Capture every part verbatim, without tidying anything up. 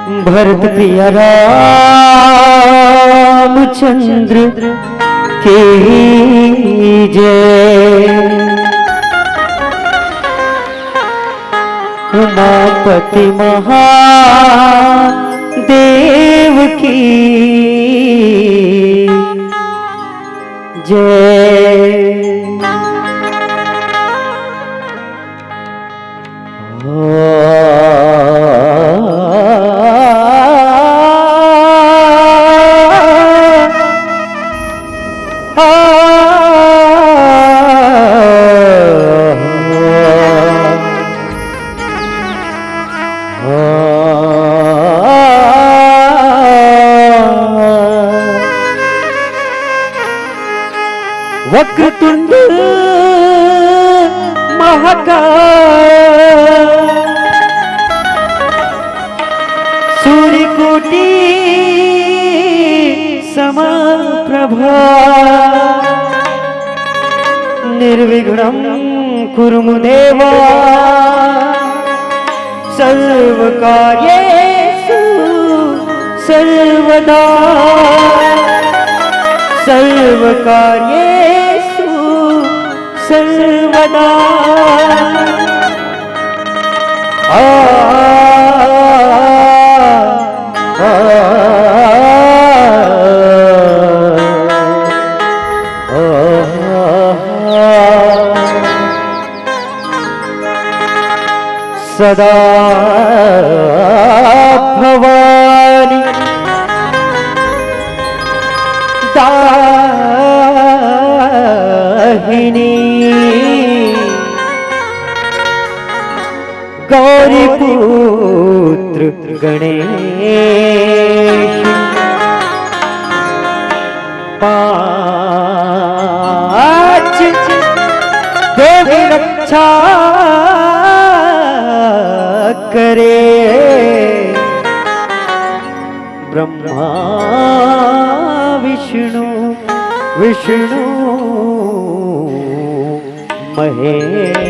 भरत प्रिय रामचंद्र की जय। उमापति महादेव की जय। वक्रतुंड महाकाय, सूर्यकोटि समप्रभा, निर्विघ्नं कुरु मे देवा, सर्वकार्येषु सर्वदा, सर्वकार्येषु सर्वदा। आ, आ, आ, आ। सदा भवानी दाहिनी, गौरी पुत्र गणेश, पाँच देव रक्षा करे, ब्रह्मा विष्णु विष्णु महेश।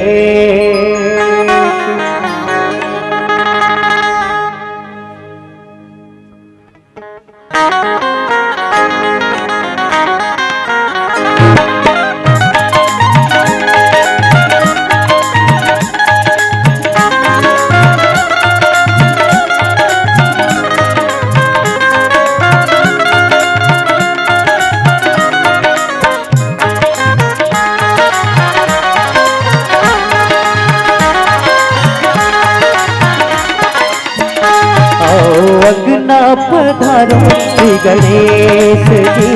आओ अंगना पधारो श्री गणेश जी,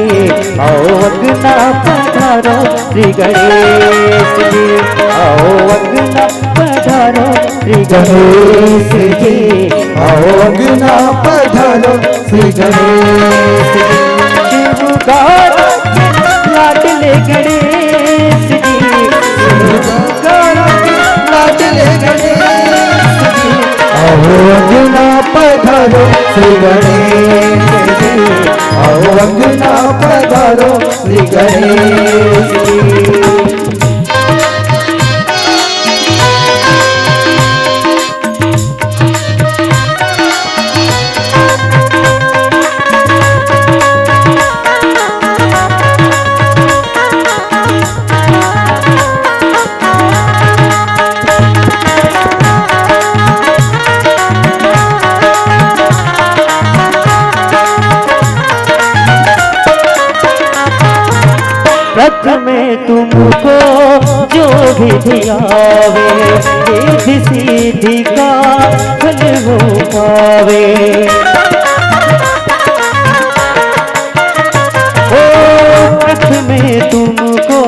आओ अंगना पधारो श्री गणेश जी, आओ अंगना पधारो श्री गणेश जी, आओ अंगना पधारो श्री गणेश जी। शिव का लाडले गणेश जी, लाडले गणेश जी। आओ अंगना पधारो श्री गणेश जी, आओ अंगना पधारो श्री गणेश जी। प्रथम तुमको जो विधि आवे, रिद्धि सिद्धि का फल वो पावे। ओ प्रथम तुमको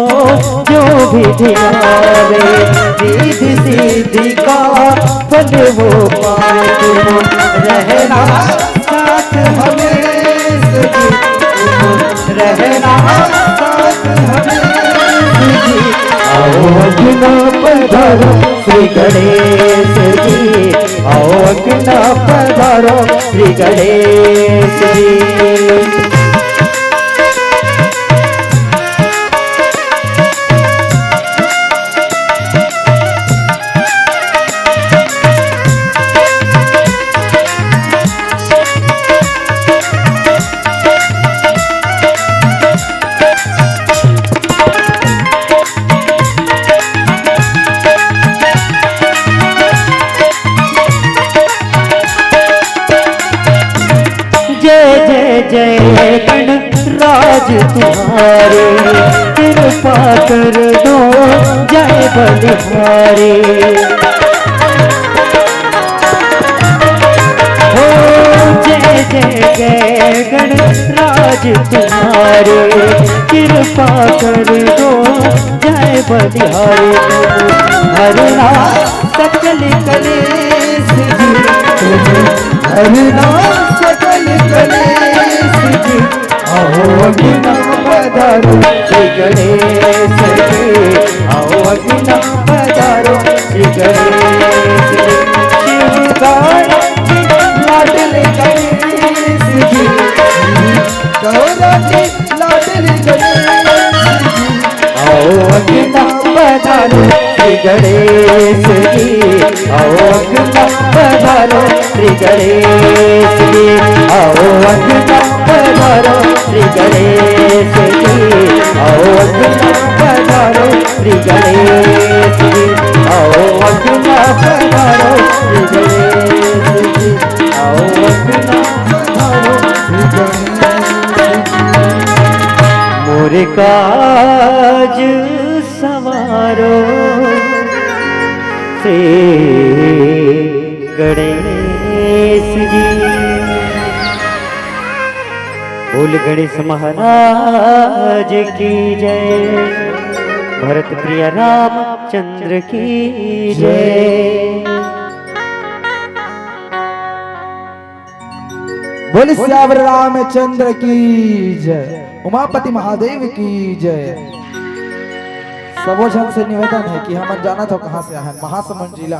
जो विधि आवे, रिद्धि सिद्धि का फल वो पावे। तुम रहना साथ हमें, तुम रहना साथ हमें। आओ अंगना पधारो श्री गणेश जी, आओ अंगना पधारो श्री गणेश जी। जय गणराज तुम्हारे, कृपा कर दो जय बलिहारी। हो जय जय जय गणराज तुम्हारे, कृपा कर दो जय बलिहारी। हरना सकल कलेश जी, हरना सकल कलेश जी, आओ अंगना पधारो श्री गणेश जी, आओ अंगना पधारो श्री गणेश जी। शिव गौरा जी लाडले गणेश जी, गौरा जी लाडले गणेश जी, आओ अंगना पधारो श्री गणेश जी, आओ अंगना पधारो श्री गणेश जी, आओ अंगना पधारो श्री गणेश जी, आओ अंगना पधारो श्री गणेश जी, आओ अंगना पधारो श्री गणेश जी, आओ अंगना पधारो श्री गणेश जी। मोर काज संवारो श्री गणेश जी। बोल गणेश महाराज की जय, भरत प्रिय रामचंद्र की जय। बोल सियावर रामचंद्र की जय, उमापति महादेव की जय। सबो झन से निवेदन हे कि हमन जानत हो कहाँ से आहन, महासमुंद जिला।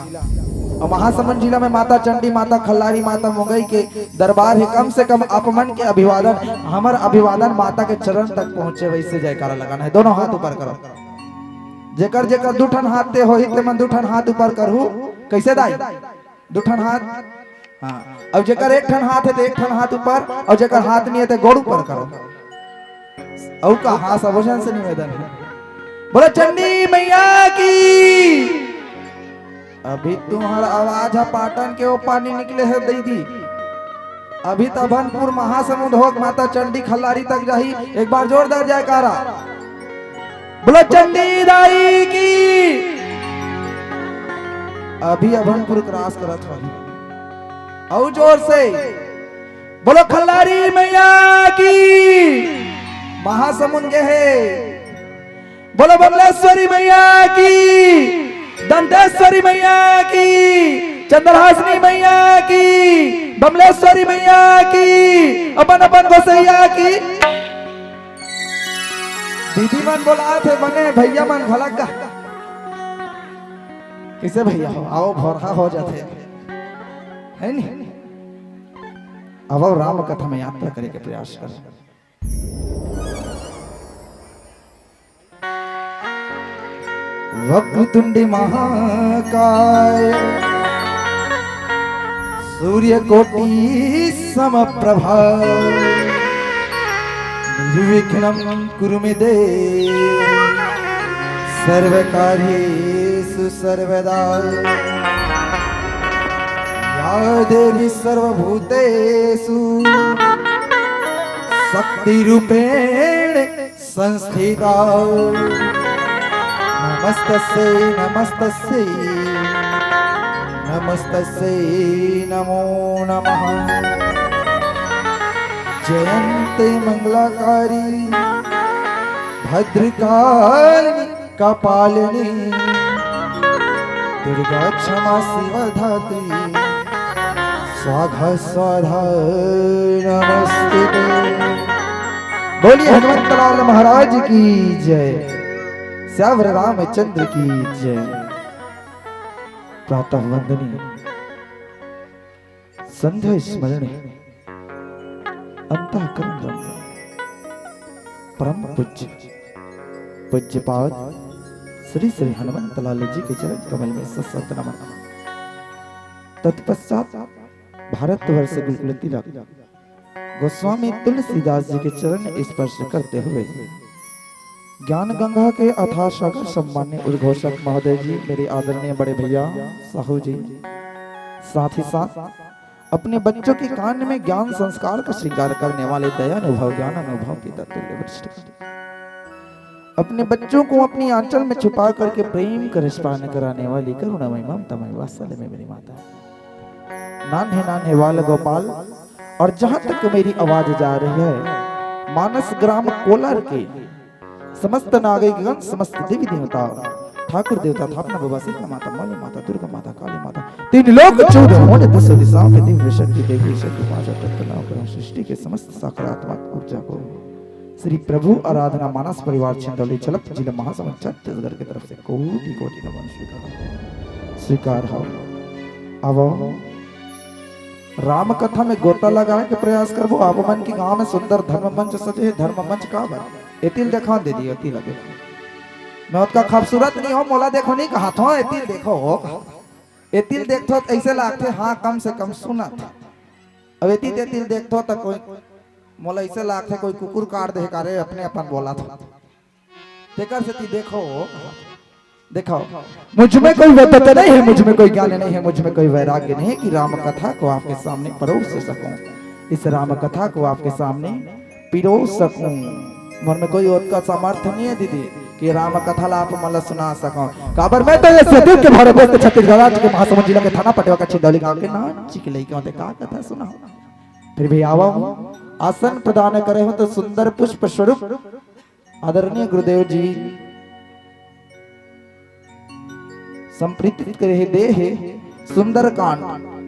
अउ महासमुंद जिला में माता चंडी, माता खल्लारी, माता मुंगई के दरबार हे। कम से कम आप मन के अभिवादन, हमर अभिवादन माता के चरण तक पहुँचे, वइसे जयकारा लगाना हे। दोनों हाथ ऊपर करो। जेकर जेकर दू ठन हाथ ते होही, ते मन दू ठन हाथ ऊपर करहू। कइसे दाई? दू ठन हाथ। हाँ, अउ जेकर एक ठन हाथ हे, ते एक ठन हाथ ऊपर, अउ जेकर हाथ नइ हे, ते गोड़ ऊपर करो। अउ का? हाँ, सबो झन से निवेदन हे, बोलो चंडी मैया की। अभी तुम्हर आवाज ह पाटन के ओ पानी निकले हे दीदी। अभी त अभनपुर महासमुंद होके माता चंडी खल्लारी तक जाही। एक बार जोरदार जयकारा। बोलो चंडी दाई की। अभी अभनपुर cross करत होही। अउ जोर से। बोलो खल्लारी मैया की। महासमुंद गे हे। बोलो बमलेश्वरी मैया की, दंतेश्वरी मैया की, चंद्रहासिनी मैया की, बमलेश्वरी मैया की, अपन अपन गोसैया की। दीदी मन बोलात हे, बने भैया मन घलक गा। कइसे भैया हो? आओ, भोरहा हो जाथे, हे नी? अब राम कथा में यात्रा करे के प्रयास करो। वक्रतुंड महाकाय सूर्यकोटि समप्रभा निर्विघ्नं कुरु मे देव सर्वकार्येषु सर्वदा। या देवी सर्वभूतेषु शक्तिरूपेण संस्थिता। नमस्तस्यै, नमस्तस्यै, नमस्तस्यै नमो नमः। जयंती मंगलाकारी भद्रकाली कपालिनी दुर्गा क्षमा शिवा धात्री स्वाहा स्वाहा नमोस्तुते। बोलिए हनुमंत लाल महाराज की जय, सियावर रामचंद्र की जय। प्रातः वंदनी संध्या स्मरणी अंतःकरण रमणी परम पूज्य पूज्यपाद श्री श्री हनुमंत लाल जी के चरण कमल में सशक्त नमन। तत्पश्चात भारतवर्ष गुरुकुल तिलक गोस्वामी तुलसीदास जी के चरण स्पर्श करते हुए ज्ञान गंगा के अथाह सागर सम्मान्य उद्घोषक महोदय जी, मेरे आदरणीय बड़े भैया साहू जी, साथ ही साथ अपने बच्चों के कान में ज्ञान संस्कार का श्रृंगार करने वाले दया अनुभव, ज्ञान अनुभव के तत्व वरिष्ठ, अपने बच्चों को अपनी आंचल में छुपा करके प्रेम का रसपान कराने वाली करुणामय ममतामय वात्सल्य में मेरी माता, नान्हे नान्हे बाल गोपाल, और जहां तक मेरी आवाज जा रही है, मानस ग्राम कोलार के समस्त नागरिकगण, समस्त देवी देवता, ठाकुर देवता, स्थापना बाबा सीता माता, मौली माता, दुर्गा माता, काली माता, तीन लोक चौदह भुवन दस दिशाओं के दिव्य शक्ति देवी शक्ति पांच तत्व नवग्रह सृष्टि के समस्त सकारात्मक ऊर्जा को श्री प्रभु आराधना मानस परिवार छिंदौली झलक जिला महासमुंद छत्तीसगढ़ की तरफ से कोटि कोटि नमन स्वीकार, स्वीकार हो। अब राम कथा में गोता लगाए के प्रयास करबो। आप मन के गांव में सुंदर धर्म मंच सजे हे, धर्म मंच का बर? एतिल देखो दीदी, एतिल लगे। मैं ओतका खूबसूरत नहीं हो, मोला देखो नहीं कहा था, एतिल देखो हो। एतिल देखथो त ऐसे लागथे, हाँ, कम से कम सुनत। अब एतिल तेतिल देखथो त कोई मोला ऐसे लागथे, कोई कुकुर काट दे का रे, अपने अपन बोला था। तेकर सेती देखो, देखो, मुझ में कोई वैद्यता नहीं है, मुझ में कोई ज्ञान नहीं है, मुझ में कोई वैराग्य नहीं है कि राम कथा को आपके सामने परोस सकूं, इस राम कथा को आपके सामने पिरोस सकूं। मोर में कोई ओतका सामर्थ्य नहीं है दीदी कि राम कथा ला आप मन ला सुना सकूं। काबर मैं तो ये सतयुग के भारत देश के छत्तीसगढ़ राज्य के महासमुंद जिला के थाना पटेवा का छिंदौली गांव के नानची के लइका हों, का कथा सुनाओ। फिर भी आवा, आसन प्रदान करे हो तो सुंदर पुष्प स्वरूप आदरणीय गुरुदेव जी संप्रीत करे हे, दे हे सुंदरकांड,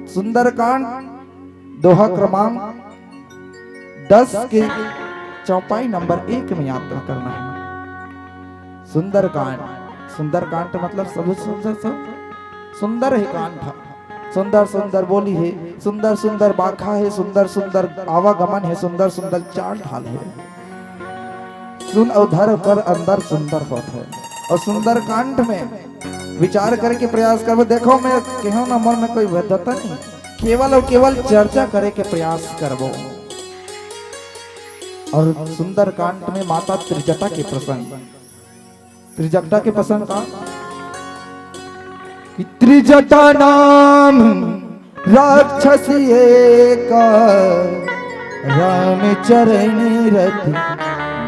सुंदरकांड दोहा क्रमांक दस के चौपाई नंबर एक में यात्रा करना है। सुंदरकांड, सुंदरकांड मतलब सब सुंदर, सब सुंदर हे कांड। सुंदर सुंदर बोली हे, सुंदर सुंदर बाखा हे, सुंदर सुंदर आवागमन हे, सुंदर सुंदर चाल ढाल हे। सुन अउ धर कर अंदर सुंदर होत हे। अउ सुंदरकांड में विचार करे के प्रयास करबो। देखो, मैं केहो ना, मन में कोई वैधता नहीं, केवल अउ केवल चर्चा करे के प्रयास करबो। अउ सुंदरकांड में माता त्रिजटा के प्रसंग, त्रिजटा के प्रसंग का कि त्रिजटा नाम राक्षसी एका, रामचरण रति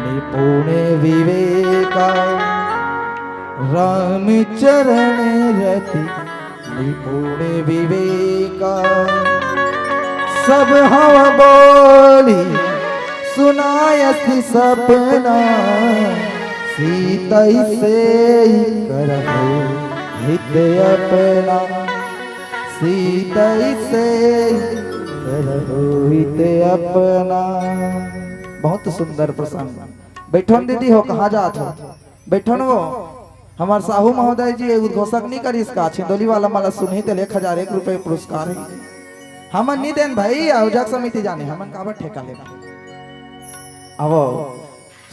निपुण विवेका। रामचरण रति निपुण विवेका। सब हवा बोली सुनायस सपना, सीतई से करहु हित अपना। सीतई से करहु हित अपना। बहुत सुंदर प्रसंग। बैठो न दीदी हो, कहाँ जात हो? बैठो न वो। हमार साहू महोदय जी उद्घोषक नहीं करिस का, छिंदोली वाला मला सुनही तेल एक हजार एक रुपये पुरस्कार है। हमन नहीं देन भाई, आयोजक समिति जाने, हमन काबर ठेका लेबे। अब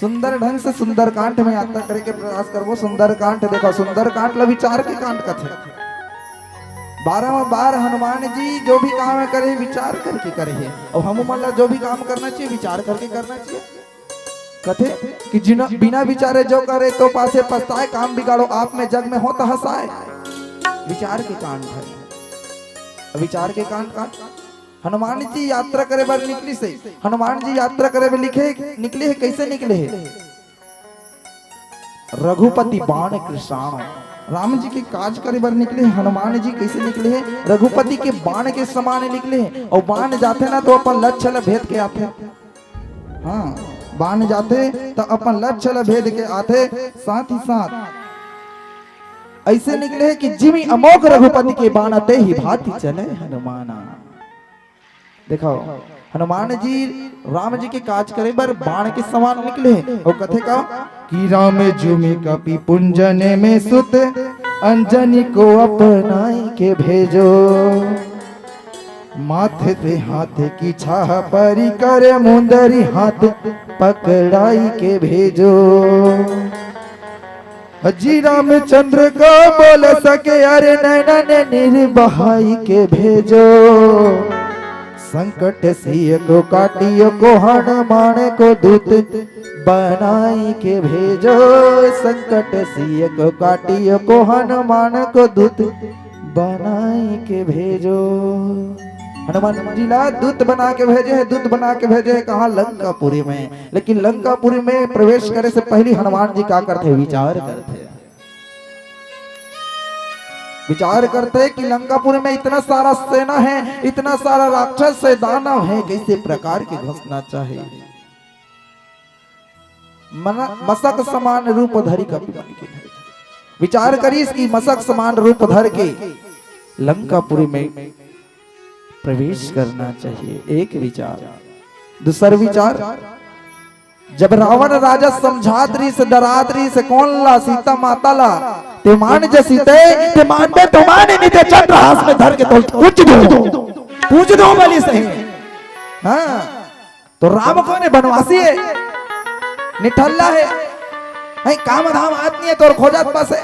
सुंदर ढंग से सुंदरकांड में यात्रा करे के प्रयास करबो। सुंदरकांड देखो, सुंदरकांड ला विचार के कांड कथे। बारह में बार हनुमान जी जो भी काम करे, विचार करके करे हे। अउ हमू मन ला जो भी काम करना चाहिए, विचार करके करना चाहिए। कथे कि जिन बिना विचारे जो करे, तो पाछे पछताए, काम बिगाड़ो आप में, जग में होत हँसाए। विचार के कांड हे, विचार के कांड का। हनुमान जी यात्रा करे बर निकलिस हे। हनुमान जी यात्रा करे बर लिखे, निकले हे, कैसे निकले हे? रघुपति बाण कृषाण। राम जी के काज करे बर निकले हे हनुमान जी। कैसे निकले हे? रघुपति के बाण के समान निकले हे। अउ बाण जाथे ना, तो अपन लक्ष्य ल भेद के आथे। हाँ, बाण जाथे त अपन लक्ष्य ल भेद के आथे। साथ ही साथ ऐसे निकले हे कि जिमी अमोघ रघुपति के बाण, तेही भांति चले हनुमाना। देखो, हनुमान जी राम जी के काज करे बर बाण के समान निकले हे। अउ कथे का कि राम जुमि कपि पुंजन में सुत, अंजनी को अपनाई के भेजो। माथे पे हाथ की छाह परी, कर मुंदरी हाथ पकड़ाई के भेजो। जी रामचंद्र को बोल सके, अरे नैना ने नीर बहाई के भेजो। संकट सिय को काटियो को, हनुमान को दूत बनाई के भेजो। संकट सिय को काटियो को, हनुमान को दूत बनाई के भेजो। हनुमान जी ला दूत बना के भेजे हे, दूत बना के भेजे हे कहाँ? लंकापुरी में। लेकिन लंकापुरी में प्रवेश करे से पहली हनुमान जी का करथे? विचार करथे। विचार करथे कि लंकापुरी में इतना सारा सेना हे, इतना सारा राक्षस हे, दानव हे, कैसे प्रकार के घुसना चाहिए। मन-, मसक समान रूप धरि कपि मन कीन्हे। विचार करिस कि मसक समान रूप धर के लंकापुरी में प्रवेश करना चाहिए। एक विचार। दूसर विचार, जब रावण राजा समझात रहिस, डरात रहिस, कोन ला? सीता माता ला। ते मान जे सीते, ते मानबे तो मान, नहीं ते चंद्रहास में धर के तोल पूछ दो, पूछ दो बोली सही। हाँ, तो राम कोन हे? बनवासी हे, निठल्ला हे, हे काम धाम आत नहीं हे, तोर खोजत बस हे।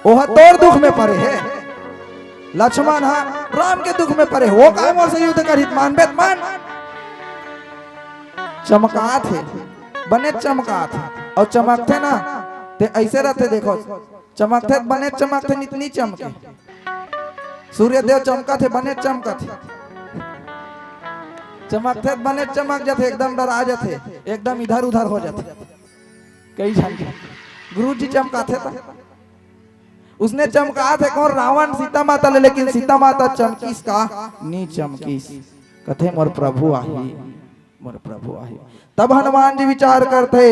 ओह तोर दुख में परे हे, लक्ष्मण हा राम के दुख में परे हे। वो काय मोर से युद्ध करही? मानबे त मान। चमकात हे, बने चमकात हे, अउ चमकथे ना, ते ऐसे रहथे, देखो, चमकथे त बने चमकथे, नितनी चमके। सूर्य देव चमकत हे, बने चमकत हे। चमकथे त बने चमक जाथे, एकदम डरा जाथे, एकदम इधर उधर हो जाथे। कई झन के गुरु जी चमकाथे त उसने चमकाथे कोन? रावण सीता माता ले, लेकिन सीता माता चमकिस का? नी चमकिस। कथे मोर प्रभु आही, मोर प्रभु आही। तब हनुमान जी विचार करथे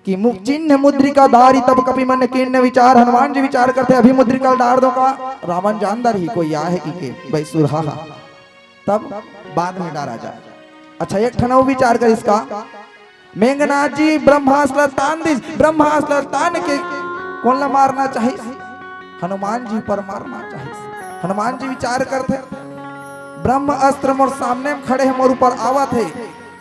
कि मु-, चिन्ह मुद्रिका धारी तब कपि मन कीन्हे विचार। हनुमान जी विचार करथे, अभी मुद्रिका डार दो का? रावण जान डरही कोई आय हे कि के, भाई सुरहा हा। तब बाद में डारा जाए। अच्छा, एक ठन अउ विचार करिस का? मेघनाथ जी ब्रह्मास्त्र तान दिस, ब्रह्मास्त्र तान के कोन ला मारना चाहिस? हनुमान जी पर मारना चाहिस। हनुमान जी विचार करथे, ब्रह्म अस्त्र मोर सामने में खड़े हे, मोर ऊपर आवत हे,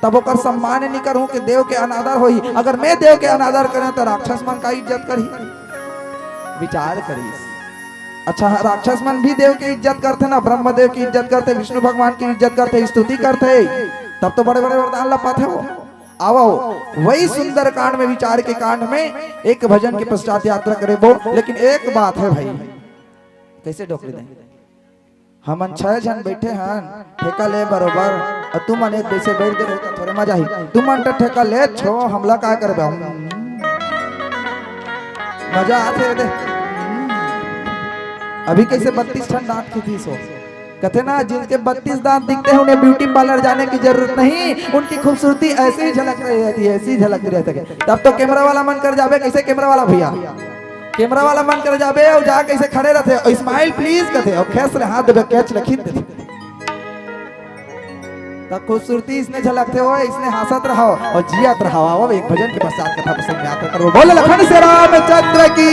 तब ओकर सम्मान नी करहूं कि देव के अनादर होही। अगर मैं देव के अनादर करें त राक्षस मन का इज्जत करही? विचार करिस। अच्छा, राक्षस मन भी देव के इज्जत करथे ना, ब्रह्मदेव की इज्जत करथे, विष्णु भगवान की इज्जत करथे, स्तुति करथे, तब तो बड़े बड़े वरदान ला पाथे वो। आवो, वही सुंदरकांड में, विचार के कांड में एक भजन के पश्चात यात्रा करे बो। लेकिन एक बात हे भाई, कैसे डोकरी दे, हमन छह झन बैठे हन, ठेका ले बरोबर, अउ तुमन एक जइसे बैठ गे रहो त थोरे मजा ही। तुमन त ठेका ले छो, हमला का करबे? मजा आथे दे। अभी कैसे बत्तीस ठन दांत खींचिस हो? कथे ना, जिनके बत्तीस दांत दिखते हैं, उन्हें ब्यूटी पार्लर जाने की जरूरत नहीं, उनकी खूबसूरती ऐसे ही झलक रही रहती है, ऐसे ही झलकती रहती है। तब तो कैमरा वाला मन कर जाबे, कैसे कैमरा वाला भैया? कैमरा वाला मन कर जाबे, अउ जा कैसे खड़े रहथे, अउ "Smile please" कथे, अउ खेस ले हाथ देबे, कैच ल खींच देथे। त खूबसूरती इसने झलकथे हो, इसने हांसत रहो अउ जियत रहो। आवो, एक भजन के पश्चात कथा प्रसंग में यात्रा करबो। बोल लखन से रामचंद्र की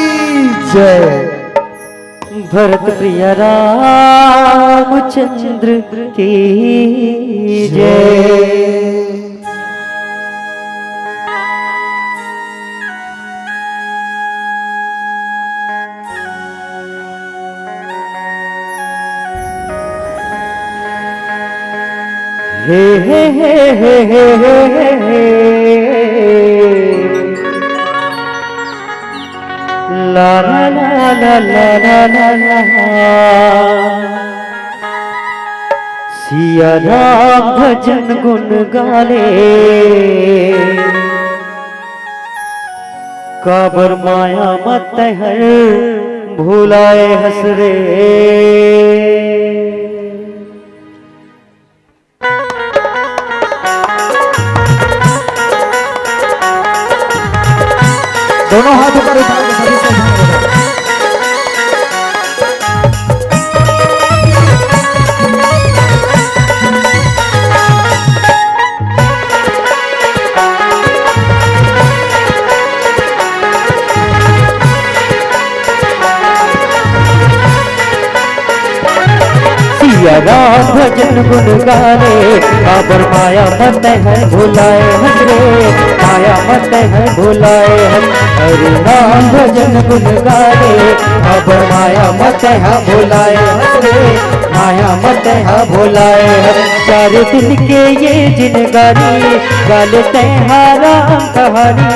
जय। भरत प्रिय रामचंद्र की जय। हे, हे, हे। ला, ला, ला। सिया राम भजन गुन गाले, काबर माया मत हर भुलाए हस रे। दोनों हाथ ऊपर उठा के सभी से ध्यान दे। सिया राम भजन गुन गाले, काबर माया मत है भुलाए हस रे, माया मत है भुलाए हस। हरि नाम भजन गुन गाले, काबर माया मत है भुलाए हस रे, माया मत है भुलाए हस। चार दिन के ये जिनगानी, गाले तैहारा कहानी।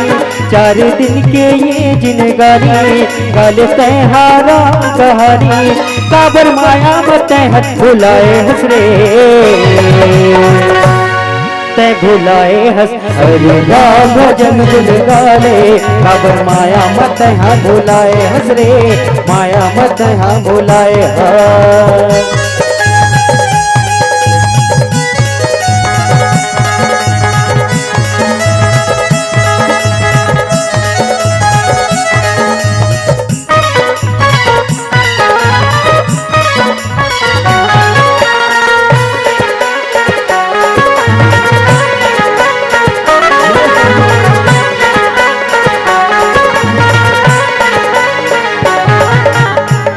चार दिन के ये जिनगानी, गाले तैहारा कहानी। काबर माया म तैं ह भुलाए हस रे, तैं भुलाए हस। हरि नाम भजन गुन गाले, काबर माया म तैं ह भुलाए हस रे, माया म तैं ह भुलाए हस।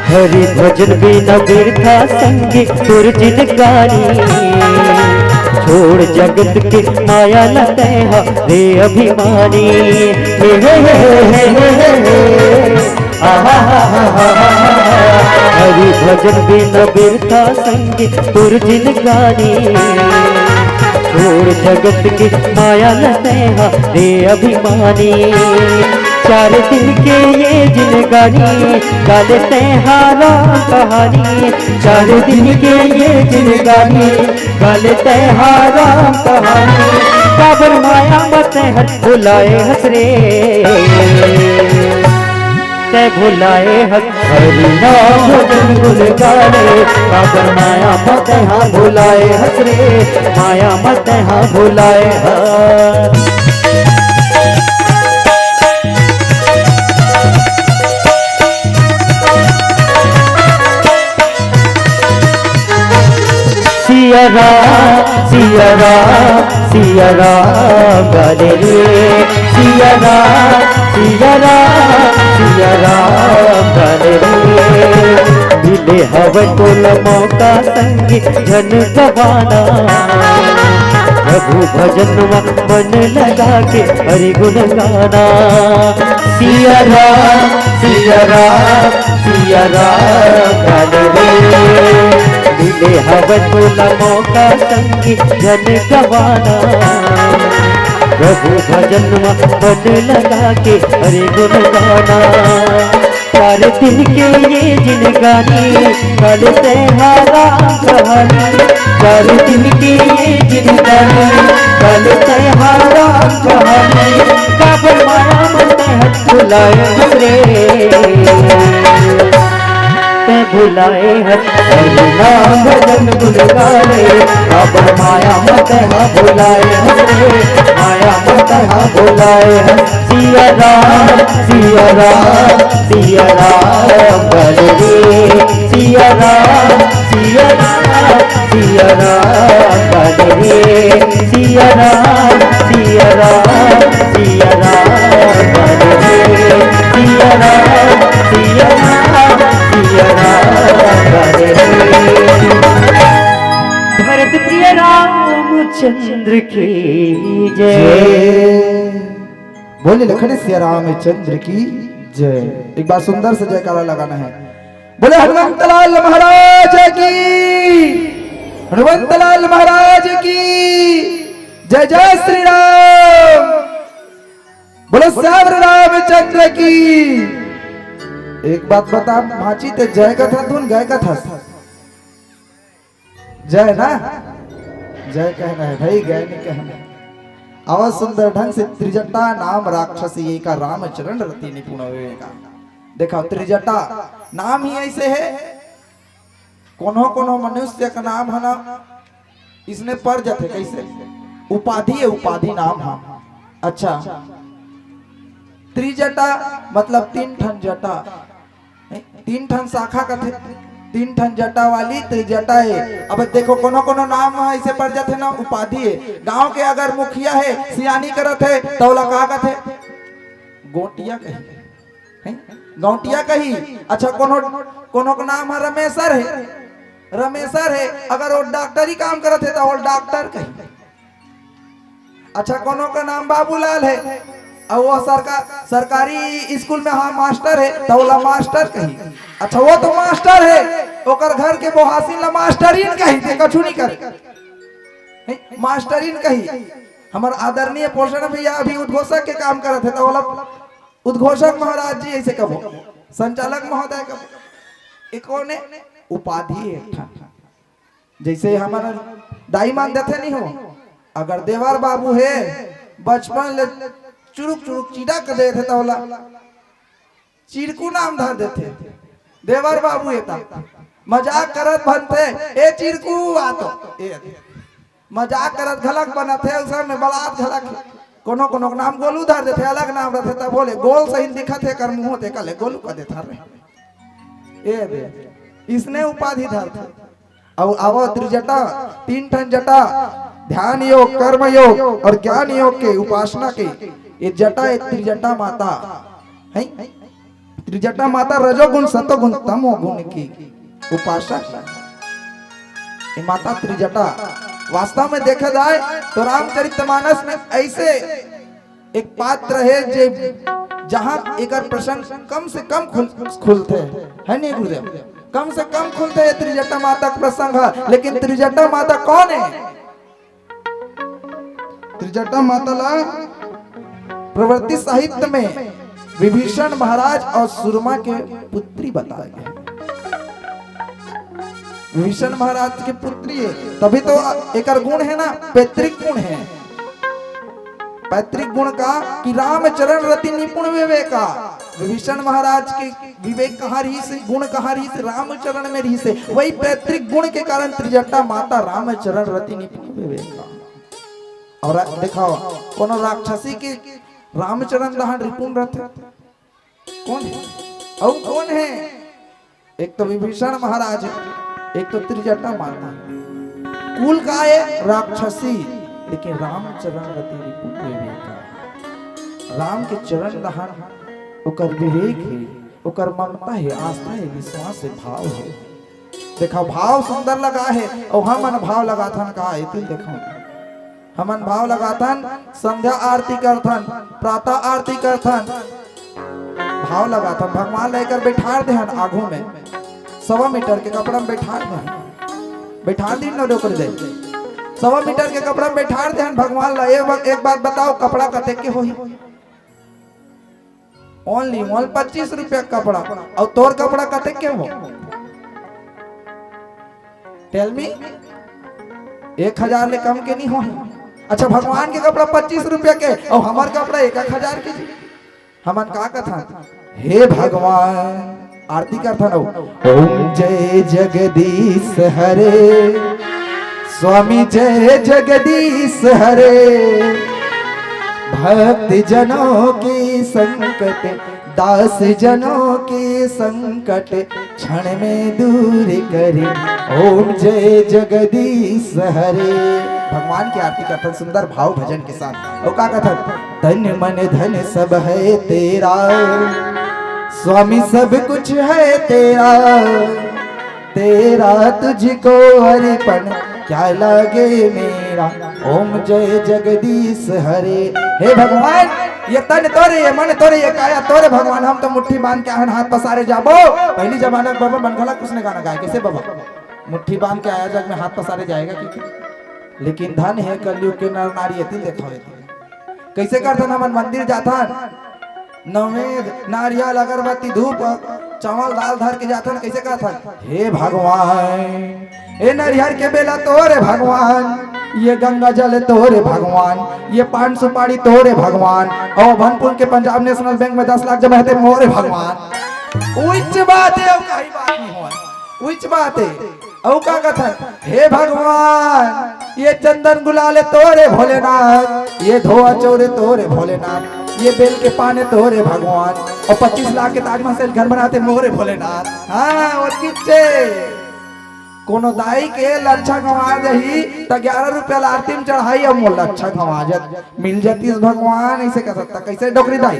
हरि भजन बिना बिरथा संगी तोर जिनगानी, छोड़ जगत के माया ल तैं ह रे अभिमानी। हे, हे, हे। आहा, हा, हा। हरि भजन बिना बिरथा संगी तोर जिनगानी, छोड़ जगत के माया ल तैं ह रे अभिमानी। चार दिन के ये जिनगानी, गा ले तैं ह राम कहानी। चार दिन के ये जिनगानी, गा ले तैं ह राम कहानी। काबर माया म तैं ह भुलाए हस रे, तैं भुलाए हस। हरि नाम भजन गुन गाले, काबर माया म तैं ह भुलाए हस रे, माया म तैं ह भुलाए हस। सिया राम, सिया राम, सिया राम गा ले रे। सिया राम, सिया राम, सिया राम गा ले रे। मिले हवय तोला मौका संगी झन गवाना, प्रभु भजन म मन लगा के हरि गुन गाना। सिया राम, सिया राम, सिया राम गा ले रे। मिले हवय तोला मौका संगी झन गवाना, प्रभु भजन म मन लगा के हरि गुन गाना। चार दिन के ये जिनगानी, गा ले तैं ह राम कहानी। चार दिन के ये जिनगानी, गा ले तैं ह राम कहानी। काबर माया म तैं ह भुलाए हस रे, तैं भुलाए हस। हरि नाम भजन गुन गाले, काबर माया म तैं ह भुलाए हस रे, माया म तैं ह भुलाए हस। सिया राम, सिया राम, सिया राम गा ले रे। सिया राम, सिया राम, सिया राम गा ले रे। सिया राम, सिया राम, सिया राम गा ले रे। सिया राम, सिया राम, सिया राम गा ले रे। भरत प्रिय रामचंद्र की जय। जय। बोले लखन सिया रामचंद्र की जय। एक बार सुंदर से जयकारा लगाना है। बोले हनुमंत लाल महाराज की, हनुमंत लाल महाराज की जय। जय श्री राम। बोले श्याम रामचंद्र की। एक बात बता भांची, ते जय कथा धुन गाय कथा जय ना? जय कहना है भाई, गए नहीं कहना। आवाज सुंदर ढंग से, त्रिजटा नाम राक्षसी एका रामचरण रति निपुण विवेका। देखा, त्रिजटा नाम ही ऐसे है, कोनो कोनो मनुष्य का नाम है ना, इसने पड़ जाते कैसे? उपाधि है, उपाधि नाम है। अच्छा, त्रिजटा मतलब तीन ठन जटा, तीन ठन शाखा कथे, तीन ठन जटा वाली त्रिजटा है। अब देखो, कोनो कोनो नाम ह ऐसे पड़ जाथे ना, उपाधि है। गांव के अगर मुखिया है, सियानी करत है, त ओला का कथे? गोटिया कही, हैं? गौटिया कही। अच्छा, कोनो कोनो के नाम ह रमेसर है, रमेसर है, अगर वो डॉक्टरी काम करत है, त वो डॉक्टर कही। अच्छा, कोनो का नाम बाबूलाल है, अउ वो सरका-, सरकारी स्कूल में, हाँ, मास्टर है, त ओला मास्टर कही। अच्छा, वो तो मास्टर है, ओकर घर के बोहासिन ला मास्टरीन कही, ते कछु नहीं करे। हैं? मास्टरीन कही। हमर आदरणीय पोषण भैया अभी उद्घोषक के काम करत है, त ओला उद्घोषक महाराज जी ऐसे कबो, संचालक महोदय कबो। ए कोन है? उपाधि हे एक ठन। जइसे हमर दाई मन देथे नहीं हो, अगर देवर बाबू हे, बचपन ले चुरुक चुरुक चिरक देथे त ओला चिरकू नाम धर देथे। देवर बाबू हे त मजाक करत भनथे, "ए चिरकू, आ तो।" ए मजाक करत घलक बनत हे, उस में बलात घलक हे। कोनो कोनो के नाम गोलू धर देथे, अलग नाम रथे, तब बोले, "गोल सही दिखत हे, कर मुंह ते कले गोलू कर देथा रे।" ए दे, इसने उपाधि धरथे। अउ आवो त्रिजटा, तीन ठन जटा, ध्यान योग, कर्म योग अउ ज्ञान योग के उपासना के, ये जटा एक त्रिजटा माता हे। त्रिजटा माता रजोगुण, सतोगुण, तमोगुण के उपासक हे। ये माता त्रिजटा वास्तव में देखे जाए तो रामचरितमानस में ऐसे एक पात्र हे जे, जहां एकर प्रसंग कम से कम खुल, खुलथे, हे नहीं गुरुदेव? कम से कम खुलथे ये त्रिजटा माता के प्रसंग ह, लेकिन त्रिजटा माता कौन हे? त्रिजटा माता ला प्रवृत्ति साहित्य में विभीषण महाराज अउ सुरमा के पुत्री बताए गे हे। विभीषण महाराज के पुत्री हे, तभी तो एकर गुण हे ना, पैतृक गुण हे। पैतृक गुण का कि रामचरण रति निपुण विवेका। विभीषण महाराज के विवेक कहाँ रहिस, गुण कहाँ रहिस, रामचरण में रहिस। वही पैतृक गुण के कारण त्रिजटा माता रामचरण रति निपुण विवेका। अउ देखो, कोनो राक्षसी के रामचरण दहान रिपुण रथे? कोन हे? अउ कोन हे? एक तो विभीषण महाराज हे, एक तो त्रिजटा माता। कुल का हे? राक्षसी, लेकिन रामचरण रति रिपुण विवेका। राम के चरण दहान ओकर विवेक हे, ओकर ममता हे, आस्था हे, विश्वास हे, भाव हे। देखा, भाव सुंदर लगा हे, अउ हमन भाव लगाथन का? एती देखो, हमन भाव लगाथन, संध्या आरती करथन, प्रातः आरती करथन, भाव लगाथन, भगवान ला एकर बैठार देहन आगू में, सवा मीटर के कपड़ा में बैठार देहन, बैठार दिन न डोकर दे, सवा मीटर के कपड़ा में बैठार देहन भगवान ला। एक बात बताओ, कपड़ा कतेक के होही? Only, only पच्चीस रुपया कपड़ा, अउ तोर कपड़ा कतेक के हो? Tell me, एक हजार ले कम के नहीं हो। अच्छा, भगवान के कपड़ा पच्चीस रुपया के, अउ हमर कपड़ा एक एक हजार के जी। हमन का कथन? हे भगवान, आरती करथन, ओम जय जगदीश हरे, स्वामी जय जगदीश हरे, भक्त जनों के संकट, दास जनों के संकट, क्षण में दूर करे, ओम जय जगदीश हरे। भगवान के आरती करथन सुंदर भाव भजन के साथ। अउ का कथन? तन मन धन सब है तेरा, स्वामी सब कुछ है तेरा, तेरा तुझको अर्पण क्या लागे मेरा, ओम जय जगदीश हरे। हे भगवान, ये तन तोरे, ये मन तोरे, ये काया तोरे भगवान, हम तो मुट्ठी बांध के आहन, हाथ पसारे जाबो। पहली जमाना के बाबा मन घला कुछ ने गाना गाए, कैसे बाबा? मुट्ठी बांध के आया जग में हाथ पसारे जाएगा कि? लेकिन धन हे कलयुग के नर नारी, एती देखो, एती। कैसे करथन हमन मंदिर जाथन, नवेद, नारियल, अगरबत्ती, धूप, चावल, दाल धर के जाथन, कैसे करथन? हे भगवान, ए नरियर के बेला तोरे भगवान, ये गंगा जल तोरे भगवान, ये पान सुपारी तोरे भगवान, अउ भनपुर के पंजाब नेशनल बैंक में दस लाख जमा हे ते मोरे भगवान। उच्च बात हे, अउ कहीं बात नहीं हो, उच्च बात हे। अउ का कथन? हे भगवान, ये चंदन गुलाल तोरे भोलेनाथ, ये धोआ चोरे तोरे भोलेनाथ, ये बेल के पाने तोरे भगवान, अउ पच्चीस लाख के ताजमहल घर बनाते मोरे भोलेनाथ। हाँ, अउ किच्चे कोनो दाई के लच्छा गंवा जाही, त ग्यारह रुपया ला आरती में चढ़ाही, अउ मोर लच्छा गंवा जात, मिल जातीस भगवान, ऐसे कह सकता। कैसे डोकरी दाई?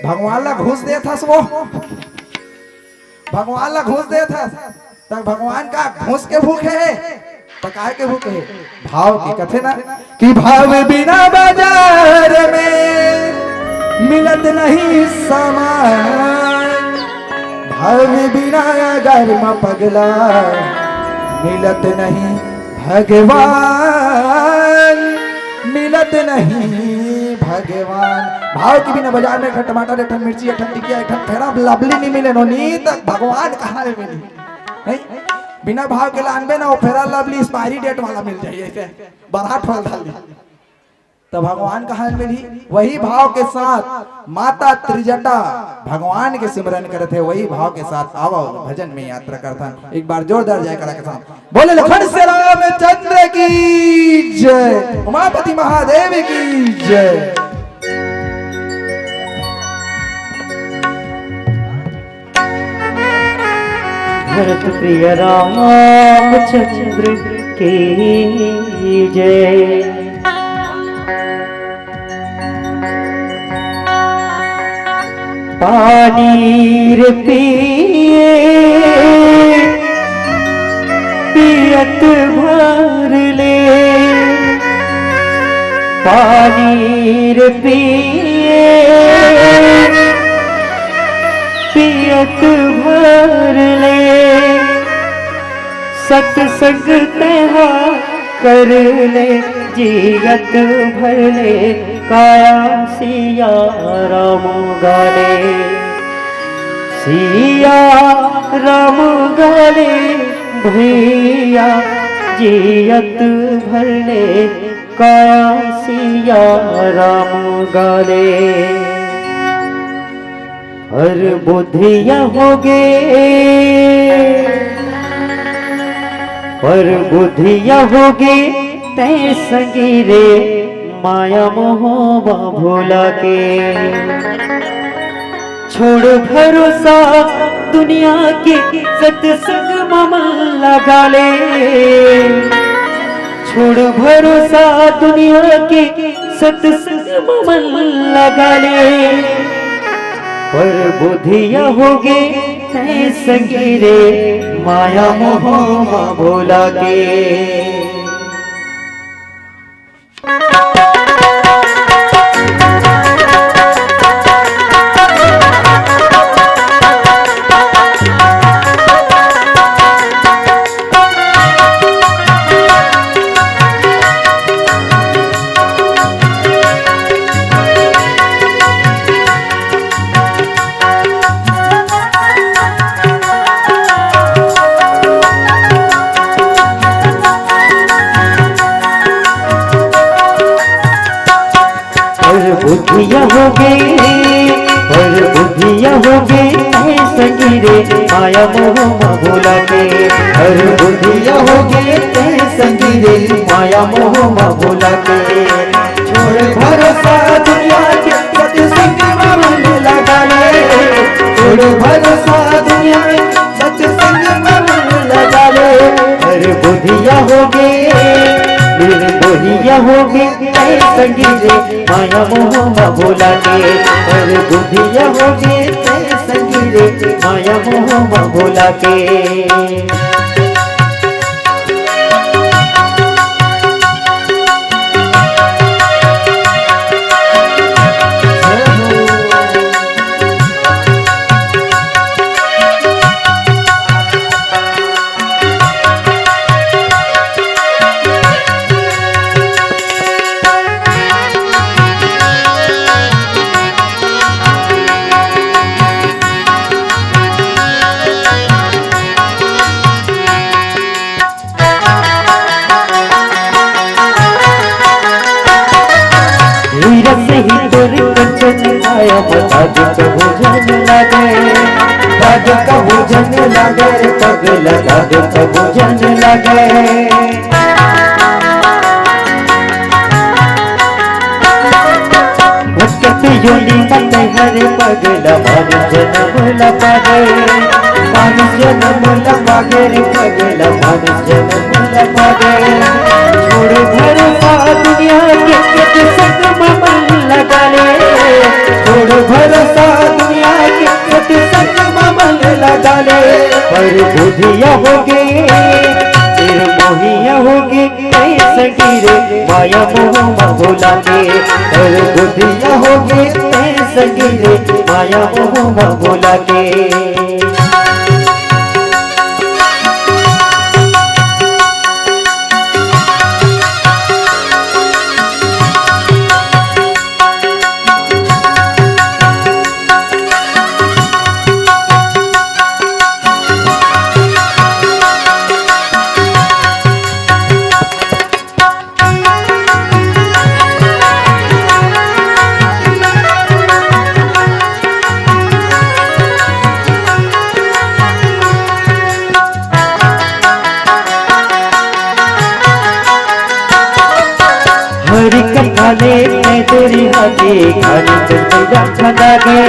भगवान ला घूस देत हस वो, भगवान ला घूस देत हस, त भगवान का घूस के भूखे हे, त काय के भूखे हे? भाव के। कथे ना कि भाव बिना बाजार में मिलत नहीं सामान, भाव बिना अगर म पगला मिलत नहीं भगवान, मिलत नहीं भगवान। भाव के बिना बाजार में एक ठन टमाटर, एक ठन मिर्ची, एक ठन टिकिया, एक ठन फेरा लवली नहीं मिले नोनी, त भगवान कहाँ ले मिली? नहीं, बिना भाव के लानबे ना, वो फेरा लवली एक्सपायरी डेट वाला मिल जाही, ऐसे बरात वाला डाल दी। तो भगवान कहाँ मिलही? वही भाव के साथ माता त्रिजटा भगवान के सिमरन करत हे, वही भाव के साथ आवव भजन में यात्रा करथन। एक बार जोरदार जयकारा के साथ बोले लखन से रामचंद्र की जय, उमापति महादेव की जय। भरत प्रिय रामचंद्र की जय। पानी रे पिए पियत भर ले, पानी रे पिए पियत भर ले, सत्संग तेहा कर ले, जियत भर ले, काया सिया राम गाले, सिया राम गाले, भैया जियत भर ले, काया सिया राम गाले। पर बुधिया होगे, पर बुधिया होगे, तैं संगी रे माया मोह मा भुला के। छोड़ भरोसा दुनिया के, सत्संग मा मन लगा ले। छोड़ भरोसा दुनिया के, सत्संग मा मन लगा ले। पर बुधिया होगे तैं संगी रे, माया मोह मा भुला के। पर बुधिया होगे, पर बुधिया होगे, तैं संगी रे माया मोह मा भुला के। पर बुधिया होगे, तैं संगी रे माया मोह मा भुला के। छोड़ भरोसा दुनिया के, सत्संग मा मन लगा ले। छोड़ भरोसा दुनिया के, सत्संग मा मन लगा ले। पर बुधिया होगे, निर्मोहिया होगे, तैं संगी रे माया मोह मा भुला के। पर बुधिया होगे, तैं संगी रे माया मोह मा भुला के। हीरा सही तोर कंचन काया, दाग कभू झन लागे, दाग कभू झन लागे, पगला दाग कभू झन लागे। भटकत योनि मत हर पगला, मानुष जनम ला पागे, मानुष जनम ला पागे रे पगला, मानुष जनम ला पागे। छोड़ भरोसा दुनिया के, सत्संग मा मन लगा ले। छोड़ भरोसा दुनिया के, सत्संग मा मन लगा ले। पर बुधिया होगे, निर्मोहिया होगे, तैं संगी रे माया मोह मा भुला के। पर बुधिया होगे, तैं संगी रे माया मोह मा भुला के। अले मैं तोरी हाथे घानी कस बइला फंदा गे,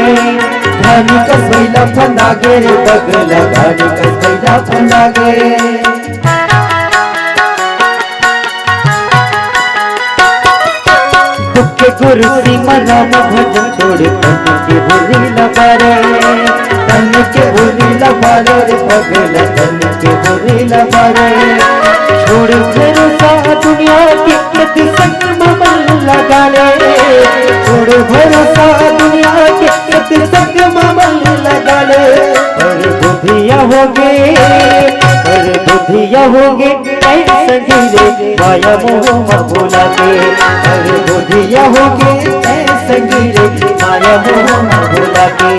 घानी कस बइला फंदा गे रे पगला, घानी कस बइला फंदा गे। दुख के कुर्सी म राम भजन छोड़, तन के भुरी लबारे, तन के भुरी लबारे रे पगला, तन के भुरी लबारे। छोड़ भरोसा दुनिया के, सत्संग म मन लगा ले, छोड़ भरोसा दुनिया के, सत्संग म मन लगा ले। पर बुधिया होगे, पर बुधिया होगे, ऐ संगी रे, माया मोह म भुला के। पर बुधिया होगे, ऐ संगी रे, माया मोह म भुला के।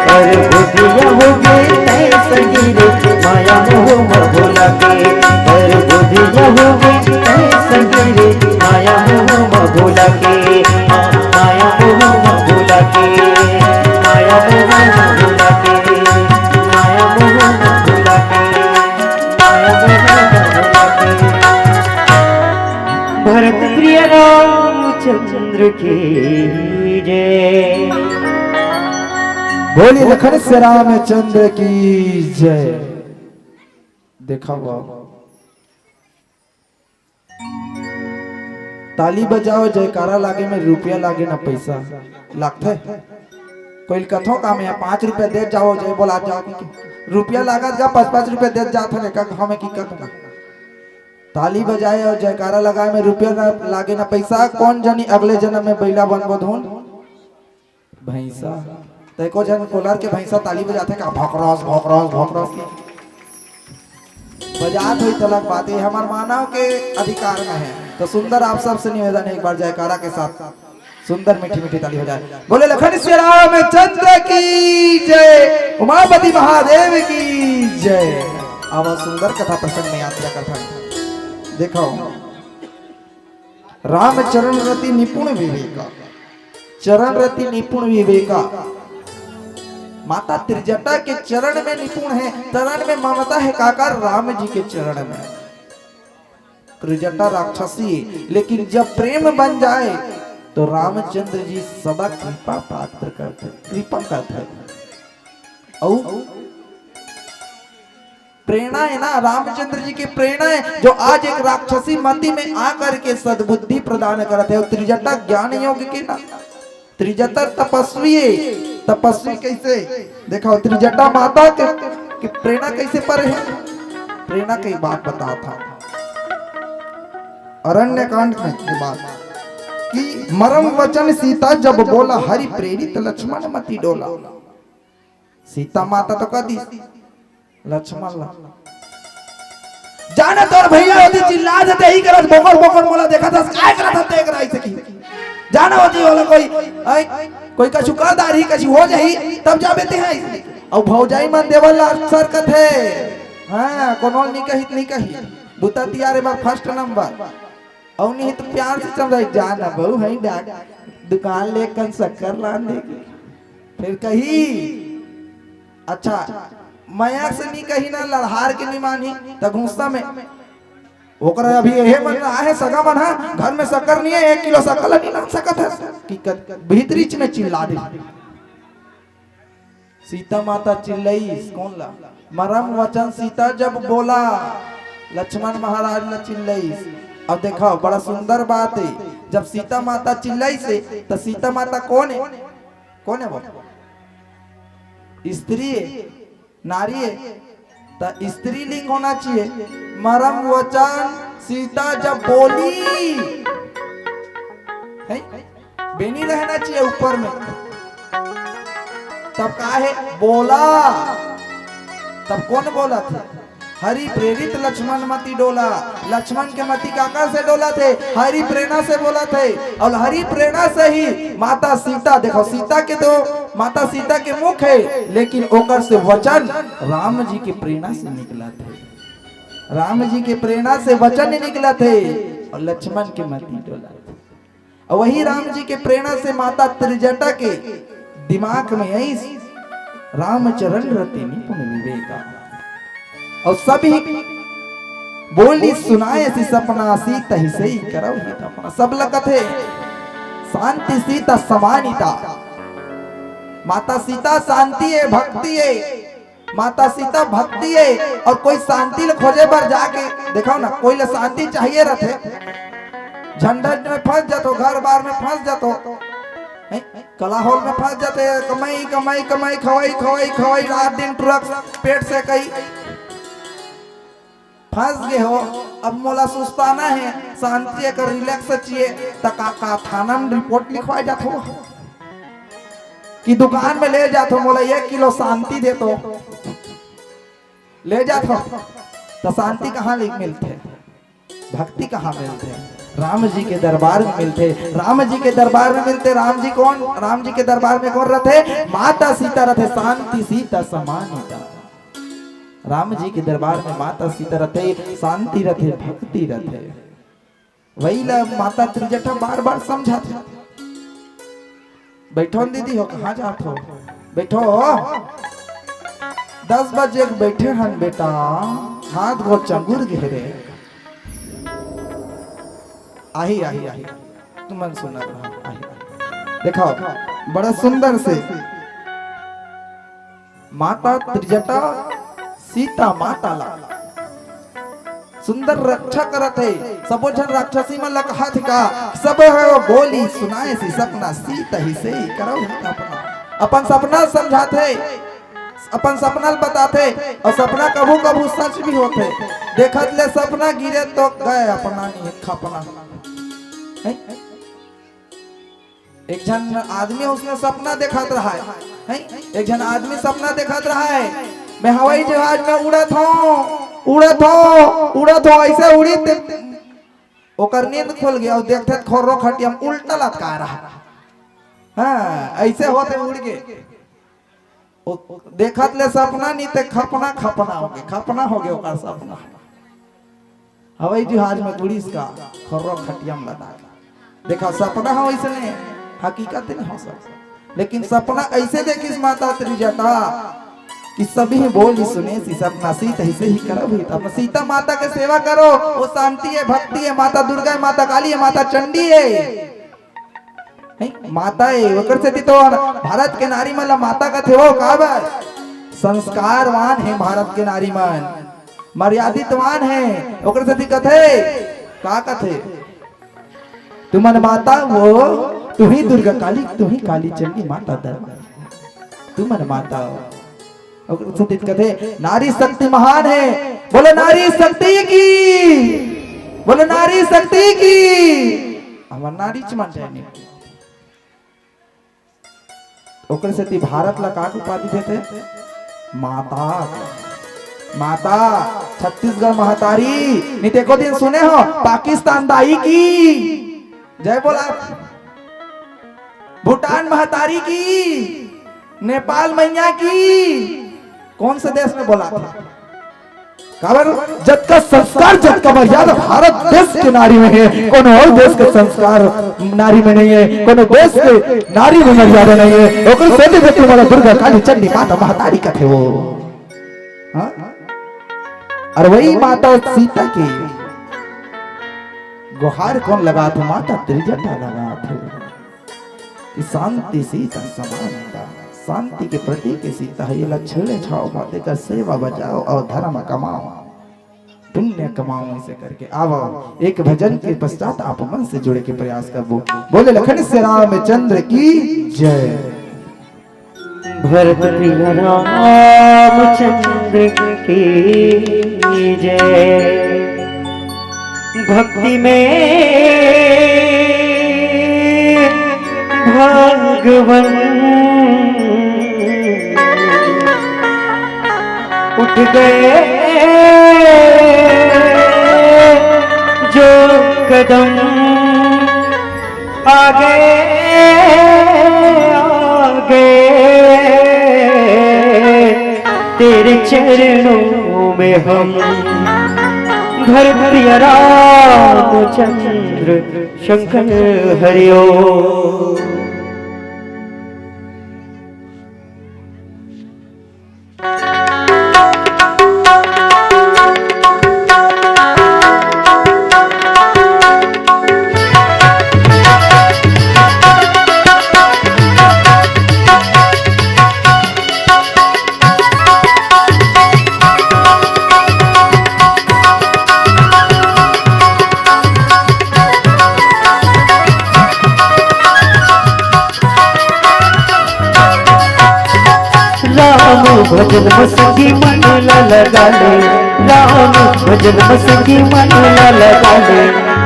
पर बुधिया होगे, ऐ संगी रे, माया मोह म भुला के। पर बुधिया होगे, ऐ संगी रे, माया मोह म भुला के। मा-, माया मोह म भुला के। माया मोह म भुला के। माया मोह म भुला के। माया मोह म भुला के। भरत प्रिय रामचंद्र की जय। बोलिए लखन से रामचंद्र की जय। देखा बाबा, ताली बजाओ, जयकारा लागे में रुपया लागे ना पैसा लागथे। कोई कथो काम हे, पाँच रुपया दे जाओ, जय बोला जाओ, रुपया लागत गा, पाँच पाँच रुपया दे जात हन, एका हमें की कथो ना। ताली बजाए अउ जयकारा लगाए में रुपया ना लागे ना पैसा। कोन जनी अगले जनम में बइला बनबो धुन भैंसा। त एको झन कोलर के भैंसा ताली बजाथे का, भोकरस, भोकरस, भोकरस के बजात होई त अलग बात हे, हमर मानव के अधिकार में हे। त सुंदर आप सबसे निवेदन हे, एक बार जयकारा के साथ सुंदर मीठी मीठी ताली हो जाए। बोले लखन श्री रामचंद्र की जय, उमापति महादेव की जय। आवा सुंदर कथा प्रसंग में यात्रा कथा देखो। राम चरण रति निपुण विवेका, चरण रति निपुण विवेका। माता त्रिजटा के चरण में निपुण हे, चरण में ममता हे, काकर? राम जी के चरण में। त्रिजटा राक्षसी हे, लेकिन जब प्रेम बन जाए तो रामचंद्र जी सदा कृपा पात्र करथे, कृपा करथे। अउ प्रेरणा हे ना, रामचंद्र जी के प्रेरणा हे, जो आज एक राक्षसी मति में आकर के सद्बुद्धि प्रदान करत हे। अउ त्रिजटा ज्ञान योग के ना, त्रिजटा तपस्वी हे। तपस्वी कैसे? देखो, त्रिजटा माता के, के प्रेरणा कैसे पर हे? प्रेरणा के बात बतावत हंव, अरण्य कांड में के बात कि मरम वचन सीता जब बोला, हरि प्रेरित लक्ष्मण मति डोला। सीता माता तो कह दिस लक्ष्मण ला, जाना तोर भैया ओती चिल्ला देथे ही करत, बोकर बोकर मोला देखत हस, काय करत हस तें करा अइसे कि? जाना ओती ओला कोई, ऐ, कोई कछु कर डारही, कछु हो जाही, तब जाबे तें हा। अउ भौजाई मन देवर ला अक्सर कथे, हाँ, कोनो नी कही त नी कही, बुता तियारे बर first number। अउ नहीं तो प्यार से समझाई, जा ना बहू, है डाक दुकान ले कन शक्कर लान देगी। फिर कही, अच्छा, मया से नी कही ना, लड़हार के नी मानी, त गुस्सा में ओकरा अभी यही मन रहा है, सगा मन हा, घर में शक्कर नहीं है, एक किलो शक्कर ला नी लान सकत है, कि क-, भीतरीच में चिल्ला दे। सीता माता चिल्लईस, कोन ला? मरम वचन सीता जब बोला, लक्ष्मण महाराज ला चिल्लईस। अब देखो, बड़ा सुंदर बात है, जब सीता माता चिल्लईस हे, त सीता माता कोन हे? कोन हे वो? स्त्री हे, नारी हे, त स्त्रीलिंग होना चाहिए। मरम वचन सीता जब बोली, है? बेनी रहना चाहिए ऊपर में। तब का हे? बोला। तब कोन बोलथे? हरि प्रेरित लक्ष्मण मति डोला। लक्ष्मण के मति काकर से डोलथे? हरि प्रेरणा से बोलथे। अउ हरि प्रेरणा से ही माता सीता, देखो, सीता के तो, माता सीता के मुख हे, लेकिन ओकर से वचन राम जी के प्रेरणा से निकलथे। राम जी के प्रेरणा से वचन निकलथे अउ लक्ष्मण के मति डोलथे। अउ वही राम जी के प्रेरणा से माता त्रिजटा के दिमाग में आइस, रामचरण रति निपुण विवेका। अउ सभी बोली सुनाए सी सपना, सीतहि सेई करउ हित अपना। सब लगथे शांति सीता समानिता। माता सीता शांति हे, भक्ति हे। माता सीता भक्ति हे, अउ कोई शांति ल खोजे बर जाके देखव ना, कोई ल शांति चाहिए रथे, झंझट में फंस जाथो, घर बार में फंस जाथो, हैं? कोलाहल में फंस जाथे, कमाई, कमाई, कमाई, खवाई, खवाई, खवाई, रात दिन टुरक पेट से कई फंस गे हो। अब मोला सुस्ताना हे, शांति, एकर relax चाहिए, त का, का थाना में report लिखवाए जाथो कि दुकान में ले जाथो, मोला एक किलो शांति दे तो, ले जाथो, त शांति कहाँ ले मिलथे? भक्ति कहाँ मिलथे? राम जी के दरबार में मिलथे। राम जी के दरबार में मिलथे। राम जी कौन? राम जी के दरबार में कौन रथे? माता सीता रथे। शांति सीता समानिता। राम जी के दरबार में माता सीता रथे, शांति रथे, भक्ति रथे। वही ला माता त्रिजटा बार बार समझाथे। बैठो न दीदी हो, कहाँ जात हो? बैठो। दस बजे के बैठे हन बेटा, हाथ गोड़ चंगुर गे रे। आही, आही, आही। तुमन सुनत रहा, आही, आही। देखो, बड़ा सुंदर से माता त्रिजटा सीता माता ला सुंदर रक्षा करत हे। सबो झन राक्षसी मन ला कहत हे का, सब हे वो बोली सुनाए सी सपना, सीता ही से ही करव ही अपना। अपन सपना समझाथे, अपन सपना ल बताथे, अउ सपना कभू कभू सच भी होथे। देखत ले सपना गिरे तो गए अपना नहीं खपना। हैं? एक झन आदमी उसने सपना देखत रहा है, हैं? एक झन आदमी सपना देखत रहा है, मैं हवाई जहाज में उड़त हूँ, उड़त हूँ, उड़त हूँ, ऐसे उड़ी ते ओकर नींद खुल गया, अउ देखथे त खोरो खटिया में उल्टा लटका रहा। हाँ, ऐसे होते उड़ के। ओ, देखत ले सपना नी ते खपना, खपना हो गे, खपना हो गे ओकर सपना। हवाई जहाज में उड़ीस का, खोरो खटिया में लदा के। देखा, सपना हो इसने, हकीकत नहीं हो सकता। लेकिन सपना ऐसे देखिस माता त्रिजटा कि सभी बोली सुने सी सपना, सीता ही से ही करव ही। अपना सीता माता के सेवा करो, वो शांति हे, भक्ति हे, माता दुर्गा हे, माता काली हे, माता चंडी हे। हैं? माता हे, ओकर सेती तो भारत के नारी मन ला माता कथे वो, काबर? संस्कारवान हे भारत के नारी मन, मर्यादितवान हे, ओकर सेती कथे, का कथे? तुमन माता वो, तुही दुर्गा काली, तुही काली चंडी माता दरबार। तुमन माता हो। ओकर सेती कथे, नारी शक्ति महान हे। बोलो नारी शक्ति की, बोलो नारी शक्ति की। हमर नारी च मन जाए नहीं। ओकर सेती भारत ला का उपाधि देथे? माता। माता, छत्तीसगढ़ महतारी। नहीं ते एको दिन सुने हो, पाकिस्तान दाई की जय बोला, भूटान महतारी की, नेपाल मैया की। कौन से देश में बोला था? काबर? जतका संस्कार, जतका मर्यादा भारत देश के नारी में हे, कोनो अउ देश के संस्कार नारी में नहीं हे, कोनो देश के नारी में मर्यादा नहीं हे। ओकर सेती तो तुम्हारा दुर्गा काली चंडी माता महतारी कथे वो। हाँ? अउ वही माता सीता के गोहार कोन लगाथे? माता त्रिजटा लगाथे। कि शांति सीता समानता, शांति के प्रतीक हे सीता हे। एला छेड़े छाओ मत, एकर सेवा बजाओ अउ धर्म कमाओ, पुण्य कमाओ। ऐसे करके आवो, एक भजन के पश्चात आप मन से जुड़े के प्रयास करबो। बोले लखन से रामचंद्र की जय। भरत प्रिय रामचंद्र की जय। भक्ति में भगवन उठ गए जो कदम आगे आगे तेरे चरणों में हम। भरत प्रिय रामचंद्र शंकर हरिओ। भजन म संगी मन ला लगा ले, राम भजन म संगी मन ला लगा ले,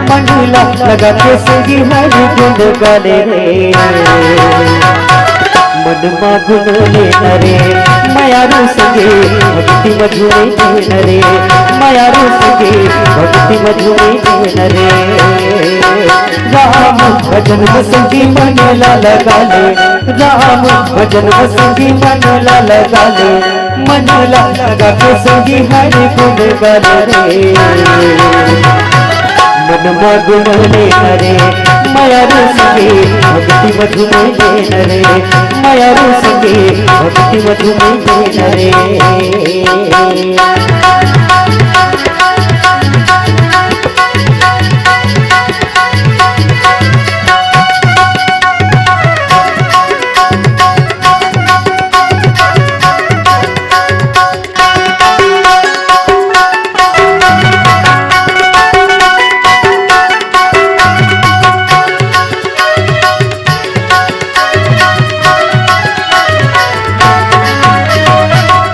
मन ला लगा के संगी हरि गुण गा ले रे। मन मा गुण लेना रे, मयारू संगे भक्ति म झूमे देना रे, मयारू संगे भक्ति म झूमे देना रे। राम भजन म संगी मन ला लगा ले, राम भजन म संगी मन ला लगा ले, मन ला लगा के संगी हरि गुण गा ले रे। मन मा गुण लेना रे, मयारू संगे भक्ति म झूमे देना रे, मयारू संगे भक्ति म झूमे देना रे।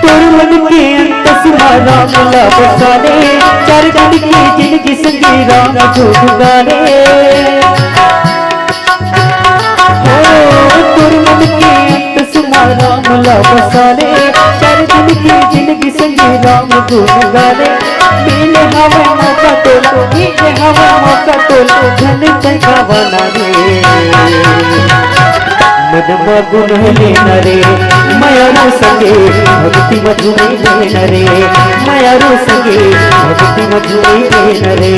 तोर मन के अंतस मा राम ला बसा ले, चार दिन के जिनगी संगी राम गुण गा ले। हो, तोर मन के अंतस मा राम ला बसा ले, चार दिन के जिनगी संगी राम गुण गा ले। मिले हवे मौका तोला, मिले हवे मौका तोला, झन चंगावना रे। मन मा गुण लेना रे, मयारू संगे भक्ति म झूमे देना रे, मयारू संगे भक्ति म झूमे देना रे।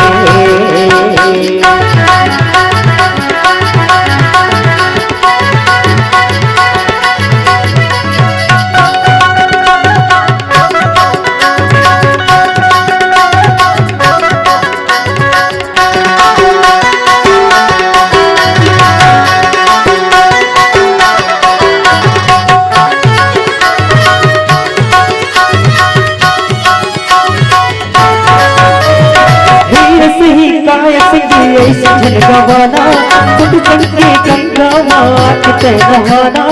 हीर सही काय संगी ऐसे झन गवाना, खुद चल के गंगा माँ के तय नहाना।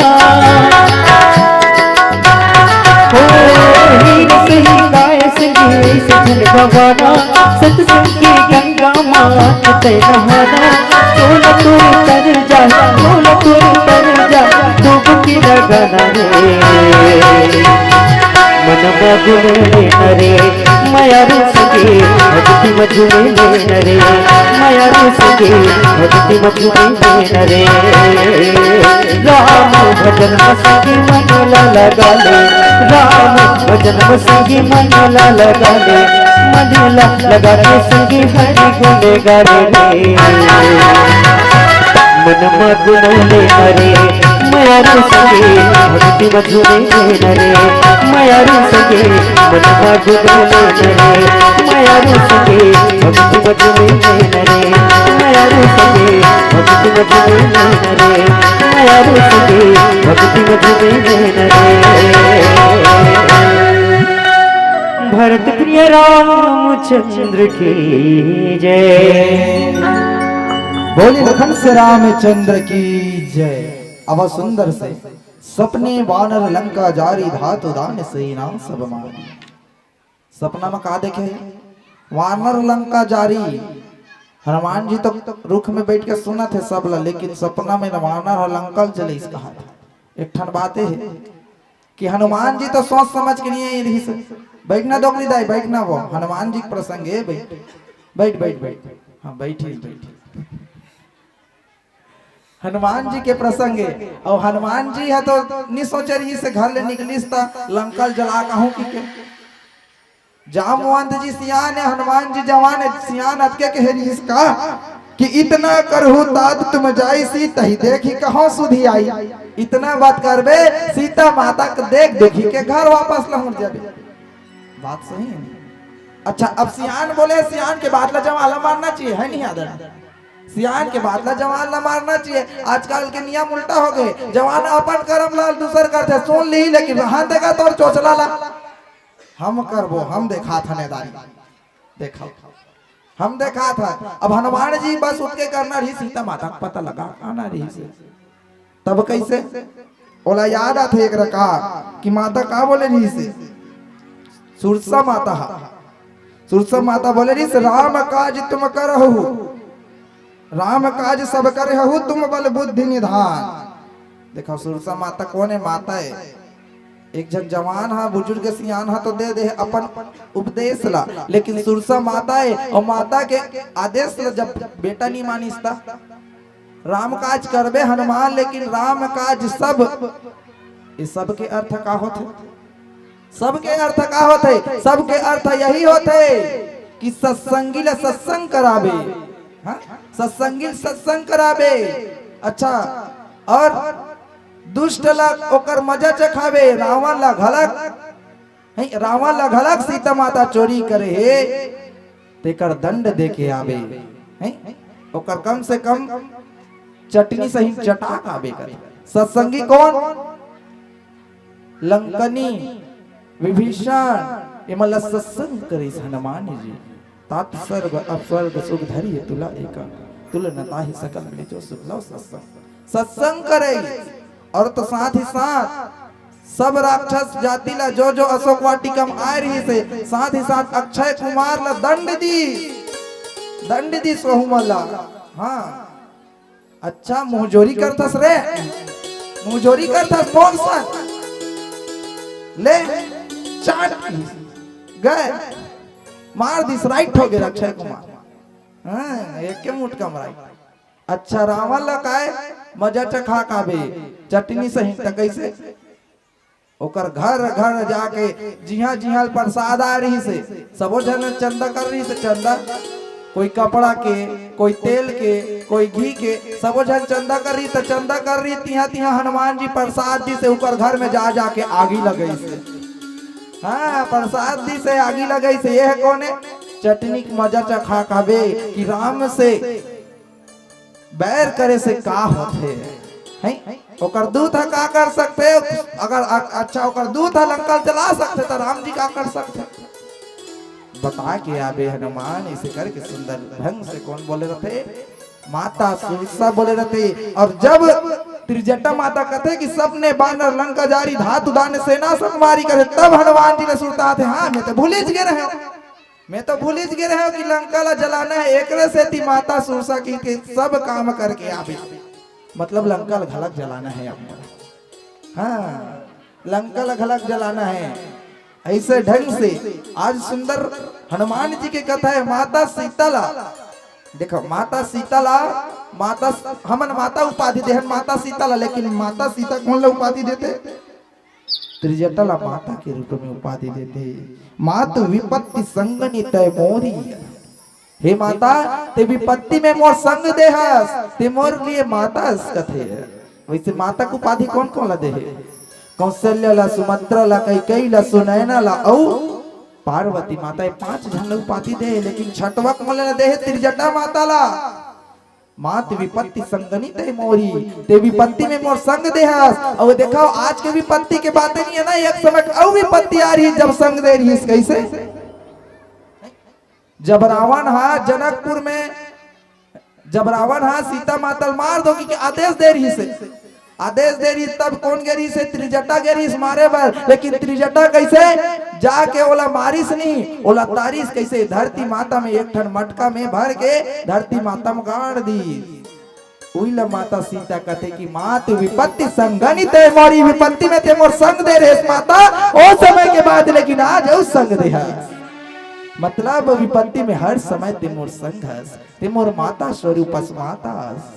ओ हीर सही काय संगी ऐसे झन गवाना, सत्संग के गंगा माँ के तय नहाना। चोला तोर तर जा, चोला तोर तर जा, डुबकी लगाना रे। मन मा गुण लेना रे, मयारू संगे भक्ति म झूमे देना रे, मयारू संगे भक्ति म झूमे देना रे। राम भजन म संगी मन ला लगा ले, राम भजन म संगी मन ला लगा ले, मन ला लगा के संगी हरि गुण गा ले रे। मन मा गुण लेना रे, मयारू संगे भक्ति म झूमे देना रे, मयारू संगे मन मा गुण लेना रे, मयारू संगे भक्ति म झूमे देना रे, मयारू संगे भक्ति म झूमे देना रे, मयारू संगे भक्ति म झूमे देना रे। भरत प्रिय रामचंद्र की जय। बोली लखन से रामचंद्र की जय। अब सुंदर से सपने वानर लंका जारी धातु दान सेना सब मारी। सपना में का देखे हे? वानर लंका जारी। हनुमान जी तो रुख में बैठ के सुनत हे सब ला, लेकिन सपना में वानर ह लंका ल चले इस कहा था। एक ठन बात हे कि हनुमान जी तो सोच समझ के नहीं आई रहिस। बैठना डोकरी दाई, बैठना वो। हनुमान जी के प्रसंग हे, बैठ, बैठ, बैठ, बैठ। हाँ, बैठी, बैठी। हनुमान जी के प्रसंग हे। अउ हनुमान जी ह तो नि सोचे रहिस घर ले निकलिस त लंका ल जला कहूं कि के। जामवंत जी सियान हे, हनुमान जी जवान हे, सियान अतके कहे रहिस का कि इतना करहु तात तुम जाइसी, तहि देखि कहो सुधि आई। इतना बात करबे, सीता माता के देख दुखी के घर वापस लहुट जाबे। बात सही हे। अच्छा, अब सियान बोले, सियान के बात ला जवान ला मारना चाहिए, हे नहीं आदर? सियान के बात ला जवान ला मारना चाहिए। आजकल के नियम उल्टा हो गए, जवान अपन करम ला दूसर करथे, सुन ली, लेकिन रहन देगा तोर चोचला ला। हम करबो, हम देखा थानेदारी। देखा, हम देखा था। अब हनुमान जी बस उतके करना रहिस, सीता माता के पता लगा आना रहिस। तब कैसे? ओला याद आथे एक रका कि माता का बोले रहिस हे? सुरसा माता हा, सुरसा माता बोले रहिस, "राम काज तुम करहु, राम काज सब करहु, तुम बल बुद्धि निधान।" देखा, सुरसा माता कोन हे? माता हे। एक झन जवान हा, बुजुर्ग सियान हा तो दे दे अपन उपदेश ला, लेकिन सुरसा माता हे, अउ माता के आदेश ला जब बेटा नहीं मानिस ता, "राम काज करबे हनुमान, लेकिन राम काज सब।" ये सब के अर्थ का होथे? सब के अर्थ का होथे? सब के अर्थ यही होथे कि सत्संगी ला सत्संग कराबे। हाँ, सत्संगी ला सत्संग कराबे। अच्छा, और दुष्ट ला ओकर मजा चखाबे, रावण ला घलक, हैं, रावण ला घलक सीता माता चोरी करे हे, तेकर दंड दे के आबे, हैं? ओकर कम से कम चटनी सही चटा के आबे कर। सत्संगी कोन? लंकनी, विभीषण, एमन ला सत्संग करिस हनुमान जी। तात स्वर्ग अपस्वर्ग सुख धरिये तुला एका, तुल न ताहि सकल मिले जो सुख लव सत्संग। सत्संग करे और तो साथ ही साथ सब राक्षस जाति ला जो जो अशोक वाटिका में आए रहिस हे, साथ ही साथ अक्षय कुमार ला दंड दी, दंड दी सोहू मन ला। हाँ, अच्छा मुंहजोरी करथस रे, मुंहजोरी करथस बोल सन। ले चाट गए, मार दिस, राइट हो गए अक्षय कुमार। हाँ, एक के मुटका में राइट। अच्छा, रावण ला काय मजा चखा काबे, चटनी सही त कैसे? ओकर घर घर जाके जिहाँ जिहाँ प्रसाद आ रहिस हे, सबो झन चंदा कर रहिस हे, चंदा, कोई कपड़ा के, कोई तेल के, कोई घी के, सबो झन चंदा कर रहिस हे, चंदा कर रहिस हे, तिहाँ तिहाँ हनुमान जी प्रसाद दिस हे, ओकर घर में जा जाके आगी लगइस हे। हाँ, प्रसाद दिस हे, आगी लगइस हे। ये हे कोन हे? चटनी के मजा चखा काबे कि राम से बैर करे से का होथे? हैं? ओकर दूत ह का कर सकथे? अगर अ-, अच्छा, ओकर दूत ह लंका ल जला सकथे, त राम जी का कर सकथे? बता के आबे हनुमान, इसे करके सुंदर ढंग से कोन बोले रथे? माता सुरसा बोले रथे। और जब त्रिजटा माता कथे कि "सबने बानर लंका जारी, धातु दान सेना संवारी" करे, तब हनुमान जी ने सुरता आथे, "हाँ, मैं तो भूलिच गे रहेंव।" मैं तो भूलिच गे रहेंव कि लंका ला जलाना हे, एकरे सेती माता सुरसा कहिथे सब काम करके आबे। मतलब लंका ला घलक जलाना हे अब। हाँ, लंका ला घलक जलाना हे। ऐसे ढंग से आज सुंदर हनुमान जी के कथा हे। माता सीता ला, देखो, माता सीता ला, माता, हमन माता उपाधि देहन माता सीता ला, लेकिन माता सीता कोन ला उपाधि देथे? त्रिजटा ला माता के रूप में उपाधि देथे। "मात विपत्ति संगनि तै मोरी।" हे माता, ते विपत्ति में मोर संग देहस, ते मोर लिए माता अस कथे। वैसे माता के उपाधि कोन कोन ला देहे? कौशल्या ला, सुमंत्रा ला, कैकेयी ला, सुनैना ला अउ पार्वती माता, ये पांच झन ला उपाधि देहे, लेकिन छठवा कोन ला देहे? त्रिजटा माता ला। "मात विपत्ति संगनि तै मोरी", ते विपत्ति में मोर संग देहस। अउ देखो, आज के विपत्ति के बात नहीं है ना, एक समय अउ विपत्ति आ रहिस, जब संग दे रहिस। कैसे? जब रावण हा जनकपुर में, जब रावण हा सीता माता ल मार दो के आदेश दे रहिस हे, आदेश दे रहिस, तब कोन गे रहिस हे? त्रिजटा गे रहिस मारे बर। लेकिन त्रिजटा कैसे? जाके ओला मारिस नहीं, ओला तारिस कैसे? धरती माता में एक ठन मटका में भर के धरती माता में गाड़ दीस। उही ला माता सीता कथे कि "मात विपत्ति संगनि तै मोरी", विपत्ति में ते मोर संग दे रहेस माता, ओ समय के बाद, लेकिन आज अउ संग देहस। मतलब विपत्ति में हर समय ते मोर संग हस, ते मोर माता स्वरूप अस, माता अस।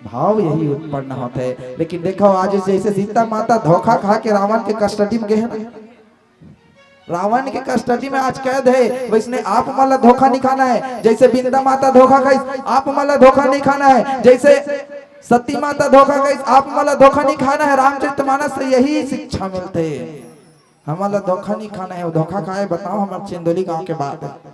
भाव यही उत्पन्न होथे। लेकिन देखो, आज जैसे सीता माता धोखा खा के रावण के कस्टडी में गे हे ना, रावण के कस्टडी में आज कैद हे, वैसने आप मन ला धोखा नहीं खाना हे। जैसे बिंदा माता धोखा खाइस, आप मन ला धोखा नहीं खाना हे। जैसे सती माता धोखा खाइस, आप मन ला धोखा नहीं खाना हे। रामचरित मानस से यही शिक्षा मिलथे, हमन ला धोखा नहीं खाना हे। वो धोखा खाए, बताओ, हमर चंदोली गांव के बात हे।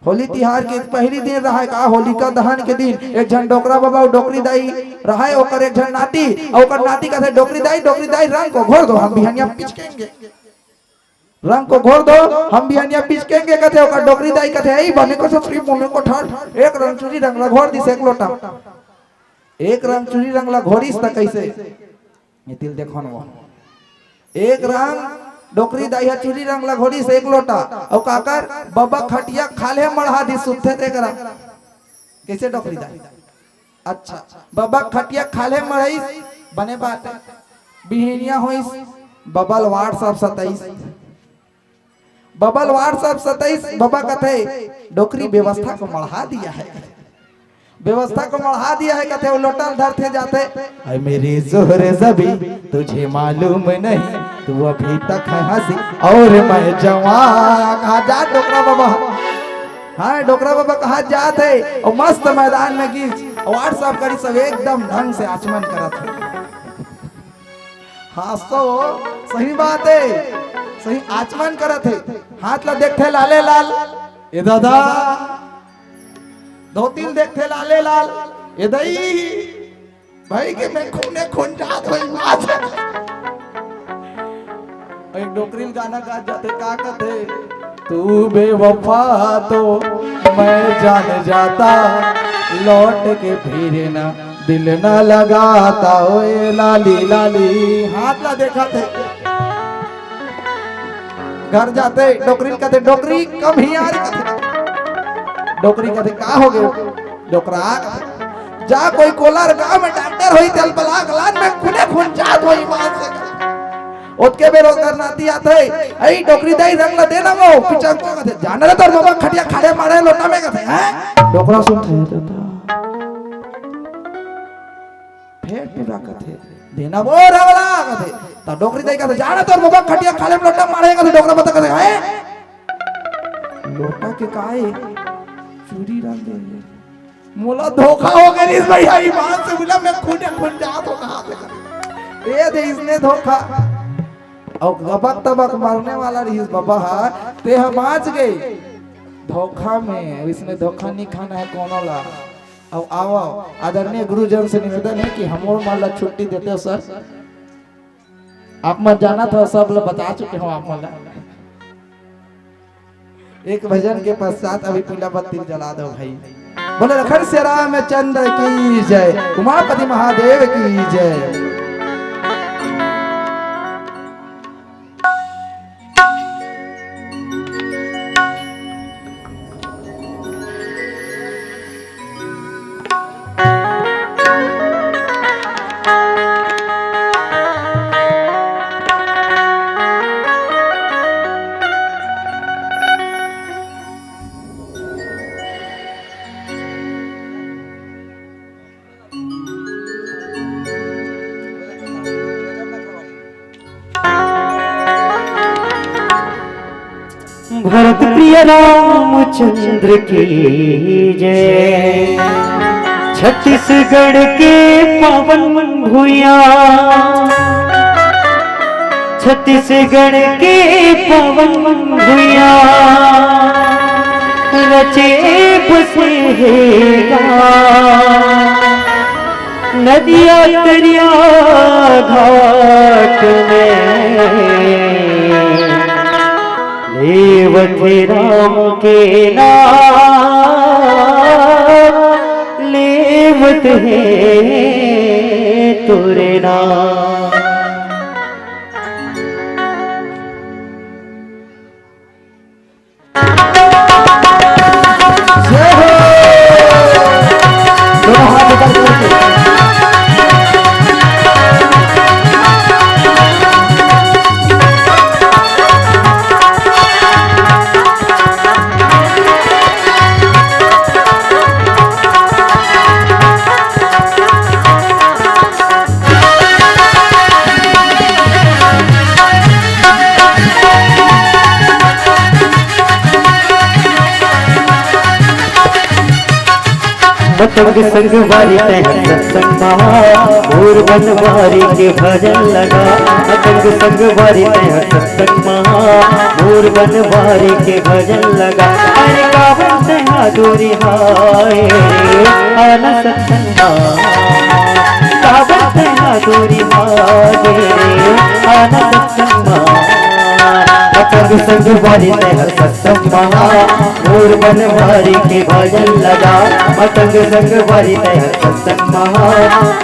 होली तिहार के पहली दिन रहे का, होलिका दहन के दिन, एक झन डोकरा बाबा अउ डोकरी दाई रहे, ओकर एक झन नाती, अउ ओकर नाती कथे, "डोकरी दाई, डोकरी दाई, रंग को घोर दो, हम बिहनिया पिचकेंगे।" रंग को घोर दो, हम बिहनिया पिचकेंगे कथे। ओकर डोकरी दाई कथे, "अई बने को ससुरी, मुने को ठाठ, एक रंग चुरी रंग ला घोर दिस एक लोटा।" एक रंग चुरी रंग ला घोरिस त कैसे? ए तिल देखो न वो। एक रंग डोकरी दाई ह चूरी रंग ल घोरिस एक लोटा, अउ काकर बबा खटिया खाल्हे मढ़ा दिस, सुत्थे तेकरा। कइसे डोकरी दाई? अच्छा, बबा खटिया खाल्हे मढ़ाइस, बने बात हे। बिहनिया होइस, बबा ल WhatsApp सताइस। बबा ल WhatsApp सताइस, बबा कथे, "डोकरी व्यवस्था को मढ़ा दिया है।" व्यवस्था को मढ़ा दिया है, कथे, वो लोटा ल धरथे जाथे, "ऐ मेरी जोहरे जबी, तुझे मालूम नहीं, तू अभी तक है हंसी और मैं जवान।" कहा जा डोकरा बबा। हाँ, डोकरा बबा कहा जात हे, अउ मस्त मैदान में गिस, अउ WhatsApp करिस, सब एकदम ढंग से आचमन करत हे। हाँ, तो सही बात हे, सही आचमन करत हे। हाथ ला देखथे लाले लाल, ए दादा, धोती ल देखथे लाले लाल, ए दई, भाई के मैं खूने खून जात होई माँ से। एक डोकरी ल गाना गात जाथे, का कथे? "तू बेवफा तो मैं जान जाता, लौट के फिर ना दिल ना लगाता, ओए लाली लाली।" हाथ ला देखथे। घर जाथे, डोकरी ल कथे, "डोकरी, come here," कथे। डोकरी कथे, "का हो गे?" डोकरा कथे, "जा कोई कोलार गांव में डॉक्टर होई, तेल बला गलान में खूने खून जात होई माँ से।" ओतके बेर ओकर नाती आथे, "अई डोकरी दाई रंग ला देना वो," पिचंग को कथे, "जान रे तोर बबा खटिया खाल्हे माढ़े लोटा में," कथे, हैं? डोकरा सुन, "हे दादा।" फेर टूरा कथे, "देना वो रंग ला," कथे। त डोकरी दाई कथे, "जान रे तोर बबा खटिया खाल्हे लोटा माढ़े," कथे, डोकरा बता कथे, "हैं? लोटा के काय? चूरी रंग दे।" मोला धोखा हो गे रिहिस भैया, ईमान से बोला, मैं खूने खून जात हों कहा से। ए दे इसने धोखा। अउ गबक तबक मरने वाला रिहिस बबा ह, ते ह बाँच गे। धोखा में, इसने धोखा नहीं खाना है कोनो ला। अउ आओ, आदरणीय गुरुजन से निवेदन है कि हमरो मन ला छुट्टी देते हो सर। आप मन जानत हो, सब ला बता चुके हो आप मन ला। एक भजन के पश्चात अभी पीला बत्ती जला दो भाई। बोले लखन सिया रामचंद्र की जय, उमापति महादेव की जय। भरत प्रिय रामचंद्र की जय। छत्तीसगढ़ के पावन भुइयां, छत्तीसगढ़ के पावन भुइयां, रचे बसे हे गाँव। नदिया तरिया घाट में लेवत हे राम के नाम, लेवत हे तोरे नाम। जय हो। दोनों हाथ ऊपर करके। मतंग संगवारी तैं हर सत्संग मा, मोर बनवारी के भजन लगा। मतंग संगवारी तैं हर सत्संग मा, मोर बनवारी के भजन लगा। अरे काबर तैं हा दूरिहा गे रे, आना सत्संग मा। काबर तैं हा दूरिहा गे रे, आना सत्संग मा। मतंग संगवारी तैं हर सत्संग मा, मोर बनवारी के भजन लगा, मतंग संगवारी तैं ह सत्संग मा।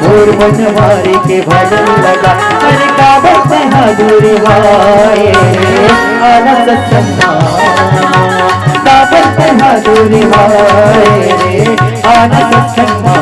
मोर बनवारी के भजन लगा, अरे काबर तैं ह दूरी भाए रे, आना सत्संग मा। काबर तैं ह दूरी भाए रे, आना सत्संग मा।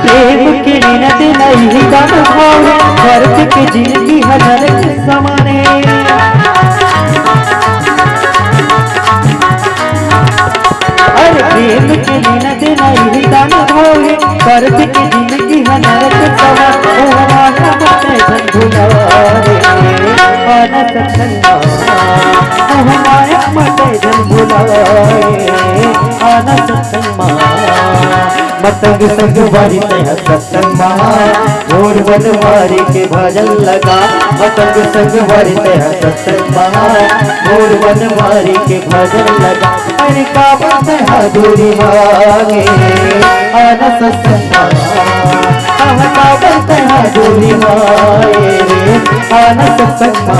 प्रेम के नैना दे नहीं दान भाव, धरती के जिंदगी ह नरक समाने। अरे प्रेम के नैना दे नहीं दान भाव, धरती के जिंदगी ह नरक समाने। ओ हमारा मत झन भुलाए, आना सत्संग मा। ओ हमारा मत झन भुलाए, आना सत्संग मा। मतंग संगवारी तैं ह सत्संग मा, मोर बनवारी के भजन लगा। मतंग संगवारी तैं ह सत्संग मा, मोर बनवारी के भजन लगा। अरे काबर तैं ह दूरी भागे, आना सत्संग मा। आहा, काबर तैं ह दूरी भागे, आना सत्संग मा।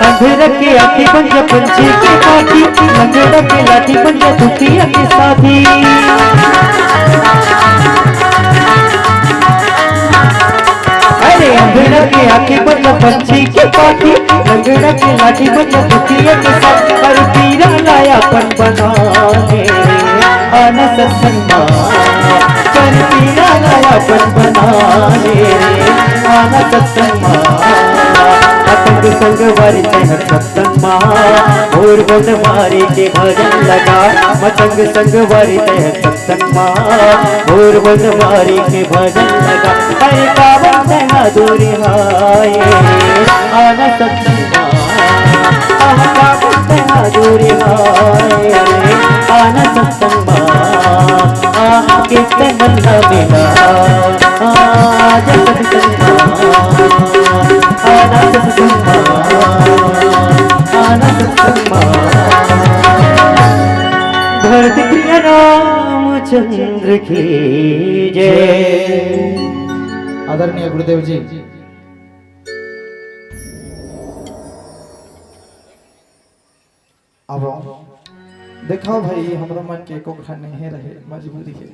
अंधेरा के आंखी बन जा पंछी के पाखी, लंगड़ा के लाठी बन जा दुखिया के साथी। अरे अंधेरा के आंखी बन जा पंछी के पाखी, लंगड़ा के लाठी बन जा दुखिया के साथी। अरे पीरा ला अपन बना ले, आना सत्संग मा। अरे पीरा ला अपन बना ले, आना सत्संग मा। मतंग संगवारी तैं ह सत्संग मा, मोर बनवारी के भजन लगा। मतंग संगवारी तैं ह सत्संग मा, मोर बनवारी के भजन लगा। अरे काबर तैं ह दूरी भाए, आना सत्संग मा। आहा, काबर तैं ह दूरी भाए, आना सत्संग मा। आहा, कितने मन का मिला, आजा सत्संग मा। आना सत्संग मा, आना सत्संग मा। धरती प्रिय रामचंद्र की जय। आदरणीय गुरुदेव जी, अब देखो भाई, हमरो मन के एको ठन नइहे रहे, मजबूरी हे।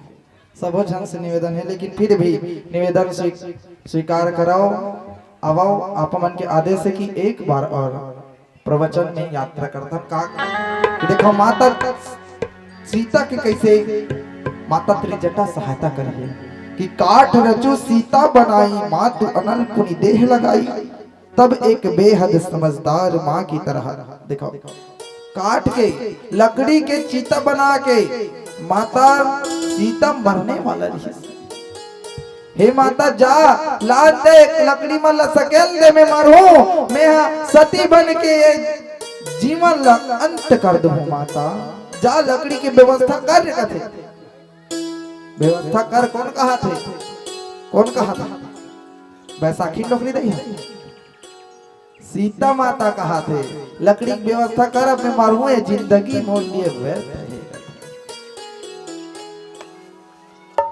सबो झन से निवेदन हे, लेकिन फिर भी निवेदन स्वी-, स्वीकार करव। आवव, आप मन के आदेश हे कि एक बार और प्रवचन में यात्रा करथन। का कि देखो, माता सीता के कैसे माता त्रिजटा सहायता करिहे कि काठ रचु सीता बनाई, मातु अनल पुनि देह लगाई। तब एक बेहद समझदार माँ की तरह, देखो, काट के, लकड़ी के चीता बना के माता सीता मरने वाला रहिस। हे माता, जा, लान दे लकड़ी मन ला सकेल दे, मैं मरहूं, मैं हा सती बन के ये जीवन ला अंत कर दूं माता। जा, लकड़ी के व्यवस्था कर रे कथे। व्यवस्था कर कोन कहा थे? कोन कहा था? बैसाखी नौकरी नहीं है। सीता माता कहा थे, लकड़ी के व्यवस्था कर, अब मैं मरहूं, ये जिंदगी मोर लिए व्यर्थ है।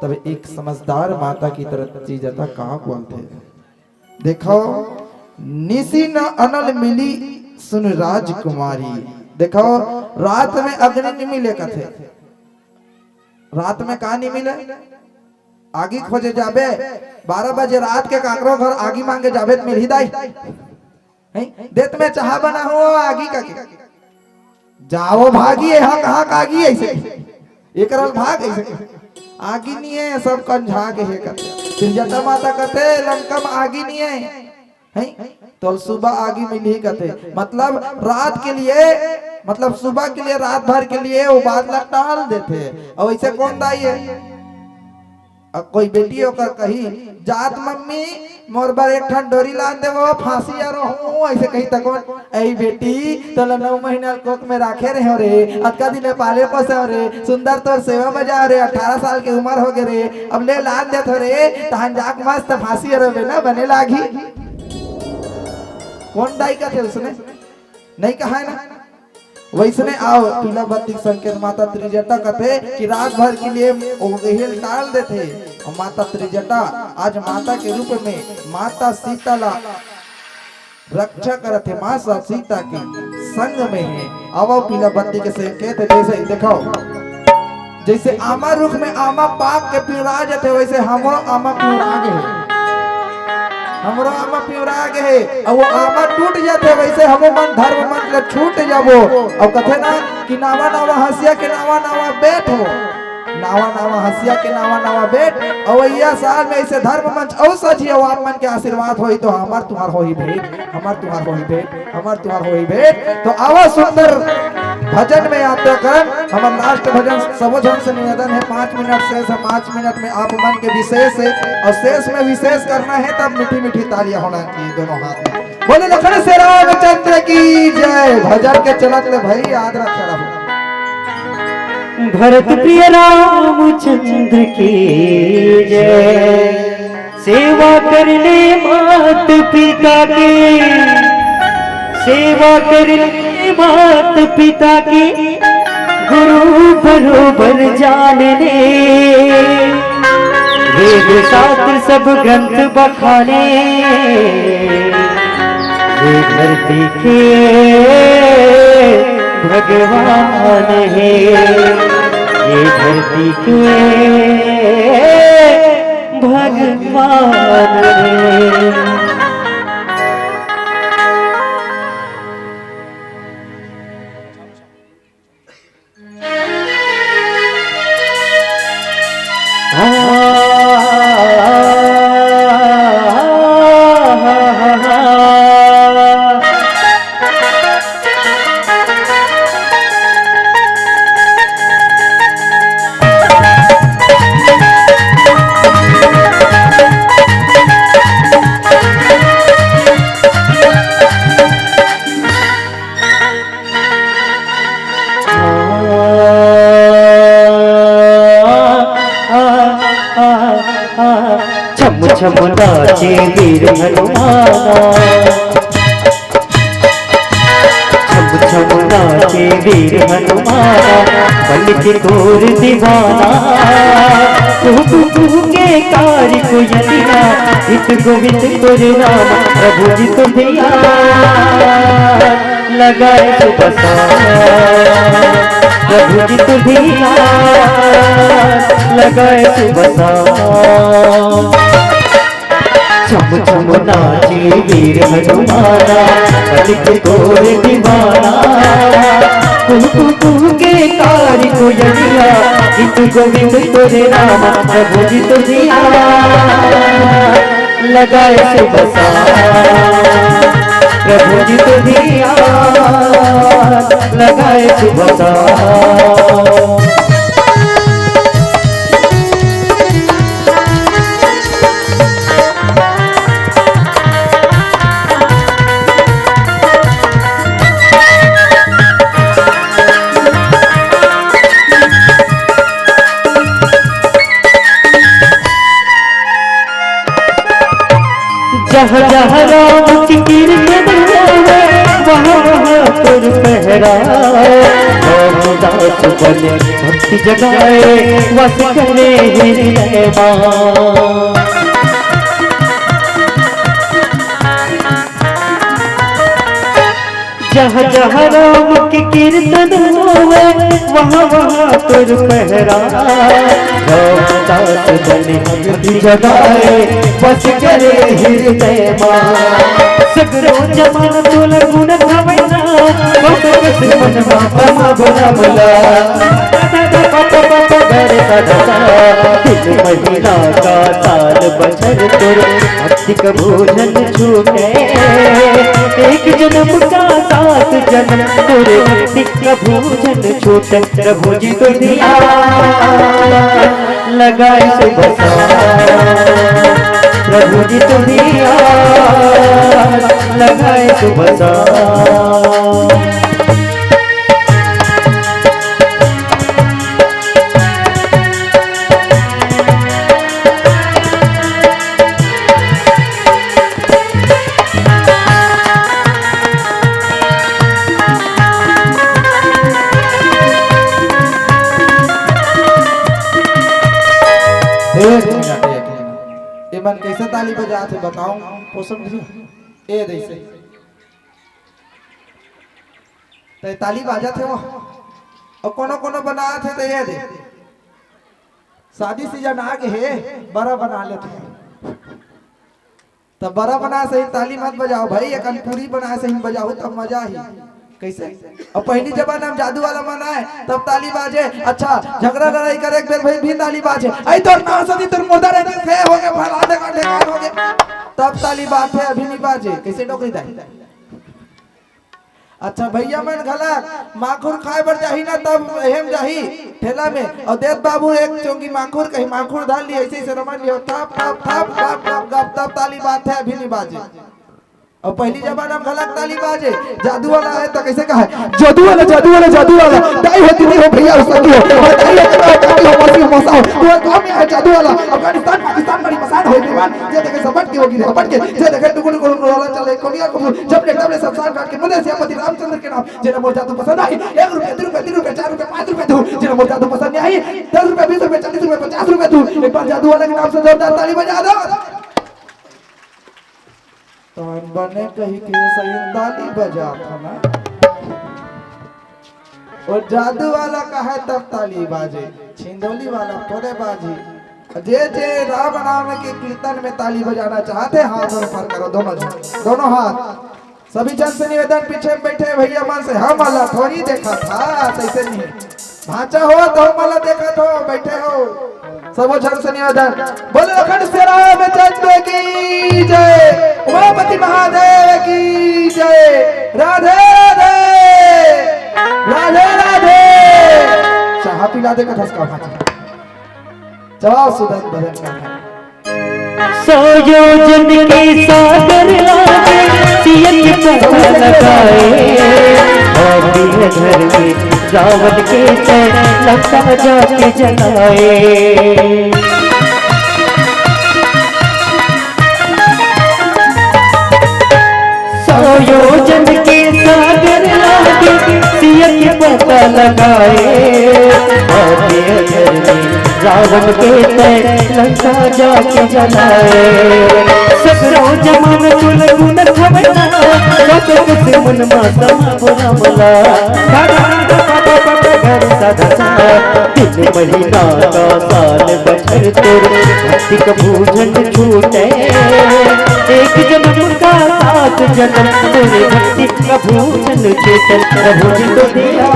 तब एक समझदार माता की तरह चीज आता, कहाँ बोलते हैं? देखो, निसि न अनल मिली सुन राजकुमारी। देखो, रात में अग्नि नहीं मिले कथे। रात में का नहीं मिले? आगी खोजे जाबे, बारह बजे रात के काकरो घर आगी मांगे जाबे त मिलही दाई? हैं? देत में चाहा बना हो आगी का के। जाओ भागी, एहा कहाँ का आगी ऐसे? एकरल भाग ऐसे। आगी नहीं है, सब कंझा के है कथे। त्रिजटा माता कथे, लंका में आगी नहीं है। हैं? तो सुबह आगी मिलही कथे। मतलब रात के लिए, मतलब सुबह के लिए, रात भर के लिए वो बात ला टाल देथे। अउ ऐसे कौन दाई है? अब कोई बेटी ओकर कही, "जात मम्मी, मोर बर एक ठन डोरी लान देवो, फांसी अरो हूँ," ऐसे कही त कौन, "ऐ बेटी, तोला नौ महीना कोख में राखे रहे हो रे, अतका दिन ले पाले पोसे हो रे, सुंदर तोर सेवा बजा हो रे, अठारह साल के उम्र हो गे रे, अब ले लान देत हो रे, तहन जाक मस्त फांसी अरो बे ना, बने लागी।" कौन दाई कथे उसने? नहीं कहा है ना? वैसने आओ, पीला बत्ती के संकेत माता त्रिजटा कथे कि रात भर के लिए ओगहिल टाल देथे। और माता त्रिजटा आज माता के रूप में माता सीता ला रक्षा करत हे, माँ सा-, सीता के संग में है। आवो पीला बत्ती के संकेत है, जैसे ही दिखाओ, जैसे आमा रुख में आमा पाक के पिंवरा जथे, वैसे हमरो आमा पिंवरा गे हे, हमरो आमा पिंवरा गे हे। अउ वो आमा टूट जथे, वैसे हमो मन धर्म मंच ले छूट जाबो। अउ कथे ना कि नावा नावा हंसिया के नावा नावा बेट हो, नावा नावा हंसिया के नावा नावा बेट। अवइया साल में ऐसे धर्म मंच अउ सजी, अउ आप मन के आशीर्वाद होही तो हमर तुंहर होही भेंट, हमर तुंहर होही भेंट, हमर तुंहर होही भेंट। तो आवा सुंदर भजन में यात्रा करन। हमर लास्ट भजन, सबो झन से निवेदन है, पाँच मिनट शेष है, पाँच मिनट में आप मन के विशेष है और शेष में विशेष करना है, तब मीठी मीठी तालियां होना चाहिए दोनों हाथ में। बोले लखन से रामचंद्र की जय। भजन के चलत ले भाई याद रख रहो। भरत प्रिय रामचंद्र की जय। सेवा कर ले मात पिता की, सेवा कर ले मात पिता की, गुरु बरोबर जान ले। वेद शास्त्र सब ग्रंथ बखाने, ये धरती के भगवान है, ये धरती के भगवान है। छम छम नाचे वीर हनुमाना, छम छम नाचे वीर हनुमाना, बन के घोर दीवाना। कुहू कुहू के कारी कोयलिया, गीत गोविंद तोरे नाम, प्रभु जी तो धिया। लगाए सुबह शाम, प्रभु जी तो धिया। लगाए सुबह शाम। छम छम नाचे वीर हनुमाना, बन के घोर दीवाना। कुहू कुहू के कारी कोयलिया, गीत गोविंद तोरे नाम, प्रभु जी तो धिया। लगाए सुबह शाम, प्रभु जी तो धिया। लगाए सुबह शाम। जहाँ जहाँ राम की कीर्तन होवे, वहाँ वहाँ तुर पहरा। रामदास बने भक्ति जगाए, वस करे हृदय मा। जहाँ जहाँ राम के कीर्तन होवे, वहाँ वहाँ तोर पहरा। रामदास बने भक्ति जगाए, बस करे हृदय मा। सगरो जमाना तोला गुण गावे ना, बस बस मन मा समा बोला बोला। दिन महीना का साल बछर तोर भक्ति का भोजन छूटे, एक जन्म का सात जन्म तोर भक्ति का भोजन छूटे। प्रभु जी तो दिया लगाए सुबह शाम, प्रभु जी तो दिया लगाए सुबह शाम। एक मिनट, एक मिनट। ये मन कैसे ताली बजात हे बताओ? पोषण जी, ए दे से। ते ताली बाजत हे वो। अउ कोनो कोनो बनात हे ते ये दे। शादी सीजन आ गे हे, बड़ा बना लेते हैं। तब बड़ा बना सही ताली मत बजाओ भाई, एकन पूरी बना सही बजाओ तब मजा ही। कैसे? अउ पहली जमाना में जादू वाला मन आए तब ताली बाजे। अच्छा, झगड़ा लड़ाई करे एक बेर भाई भी ताली बाजे। आई तोर नाव सदी तोर मुर्दा रहे से हो गए, फैला दे काटे हो गए, तब ताली बाजे, अभी नहीं बाजे। कैसे डोकरी दाई? अच्छा, भैया मन घला माखुर खाए बर जाही ना, तब एहम जाही ठेला में, अउ देत बाबू एक चोंगी माखुर, कहीं माखुर धार ली, ऐसे ही शर्मा लियो, थप, थप, थप, गप, गप, गप, तब ताली बाजे, अभी नहीं बाजे। अउ पहली जमाना में घलक ताली बाजे, जादू वाला है तो कैसे कहा है, "जादू वाला, जादू वाला, जादू वाला, दाई हो, दीदी हो, भैया हो, सखी हो, और दाई हो, दादा हो, काकी हो, मौसी हो, मौसा हो, वो गाँव में है जादू वाला, अफगानिस्तान, पाकिस्तान, बड़ी मसान हो, बेईमान, जे देखे सपट के होगी, हपट के, जे देखे टुकुर, टुकुर, टुकुर, वाला चले, कोनिया को जब ले, तब ले, शमशान घाट के मुंह से सियापति रामचंद्र के नाम।" जेला मोर जादू पसंद आही, एक रुपया, दू रुपया, तीन रुपया, चार रुपया, पाँच रुपया दू। जेला मोर जादू पसंद नहीं आही, दस रुपया, बीस रुपया, चालीस रुपया, पचास रुपया दू। एक बार जादू वाला के नाम से जोरदार ताली बजा दो। तो बने कही के सही ताली बजा था ना। वो जादू वाला का है तब ताली बाजे, छिंदोली वाला तोरे बाजी। जे जे राम नाम के कीर्तन में ताली बजाना चाहते, हाथ ऊपर करो, दोनों जन, दोनों हाथ। सभी जन से निवेदन, पीछे में बैठे भैया मन से, हम वाला थोड़ी देखा था, ऐसे नहीं। भांचा हो तो हम वाला देखा था, बैठे हो। सबो जन से निवेदन, बोलो अखंड श्री रामचंद्र की जय, उमापति महादेव की जय, राधे राधे, राधे राधे। चाहा पिला दे कथस का भांचा। जवाब सुदन भजन का है। सौ योजन के सागर लागे, सियत पता लगाए। और दिन घर में रावण के तय लंका जाके जलाए। सौ योजन के सागर लागे, सियत पता लगाए। और दिन घर में रावण के तय लंका जाके जलाए। सगरो जमाना चुल गुन खवना, रस कुछ मन माता बोला बोला। तीन महीना का साल बछर तोर भक्ति का भोजन छूटे। एक जन्म का सात जन्म तोर भक्ति का भोजन छूटे। प्रभु जी तो दिया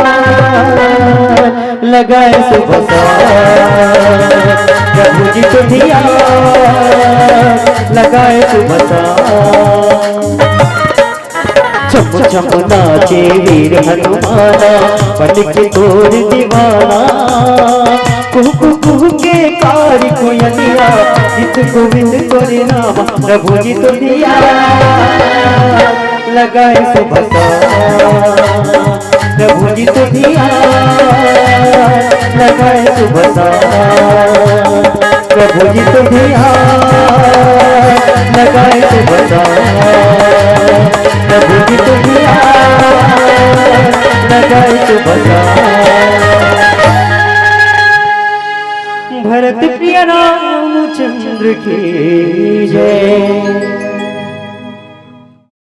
लगाए सुबह शाम, प्रभु जी तो दिया लगाए सुबह शाम। छम छम नाचे वीर हनुमाना, बन के तोर दीवाना। कुहू कुहू के कारी कोयलिया, गीत गोविंद तोरे नाम, प्रभु जी तो दिया लगाए सुबह शाम। प्रभु जी तो दिया लगाए सुबह शाम। प्रभु जी तो दिया लगाए सुबह शाम। प्रभु जी तो दिया लगाए सुबह शाम। भरत प्रिय रामचंद्र की जय।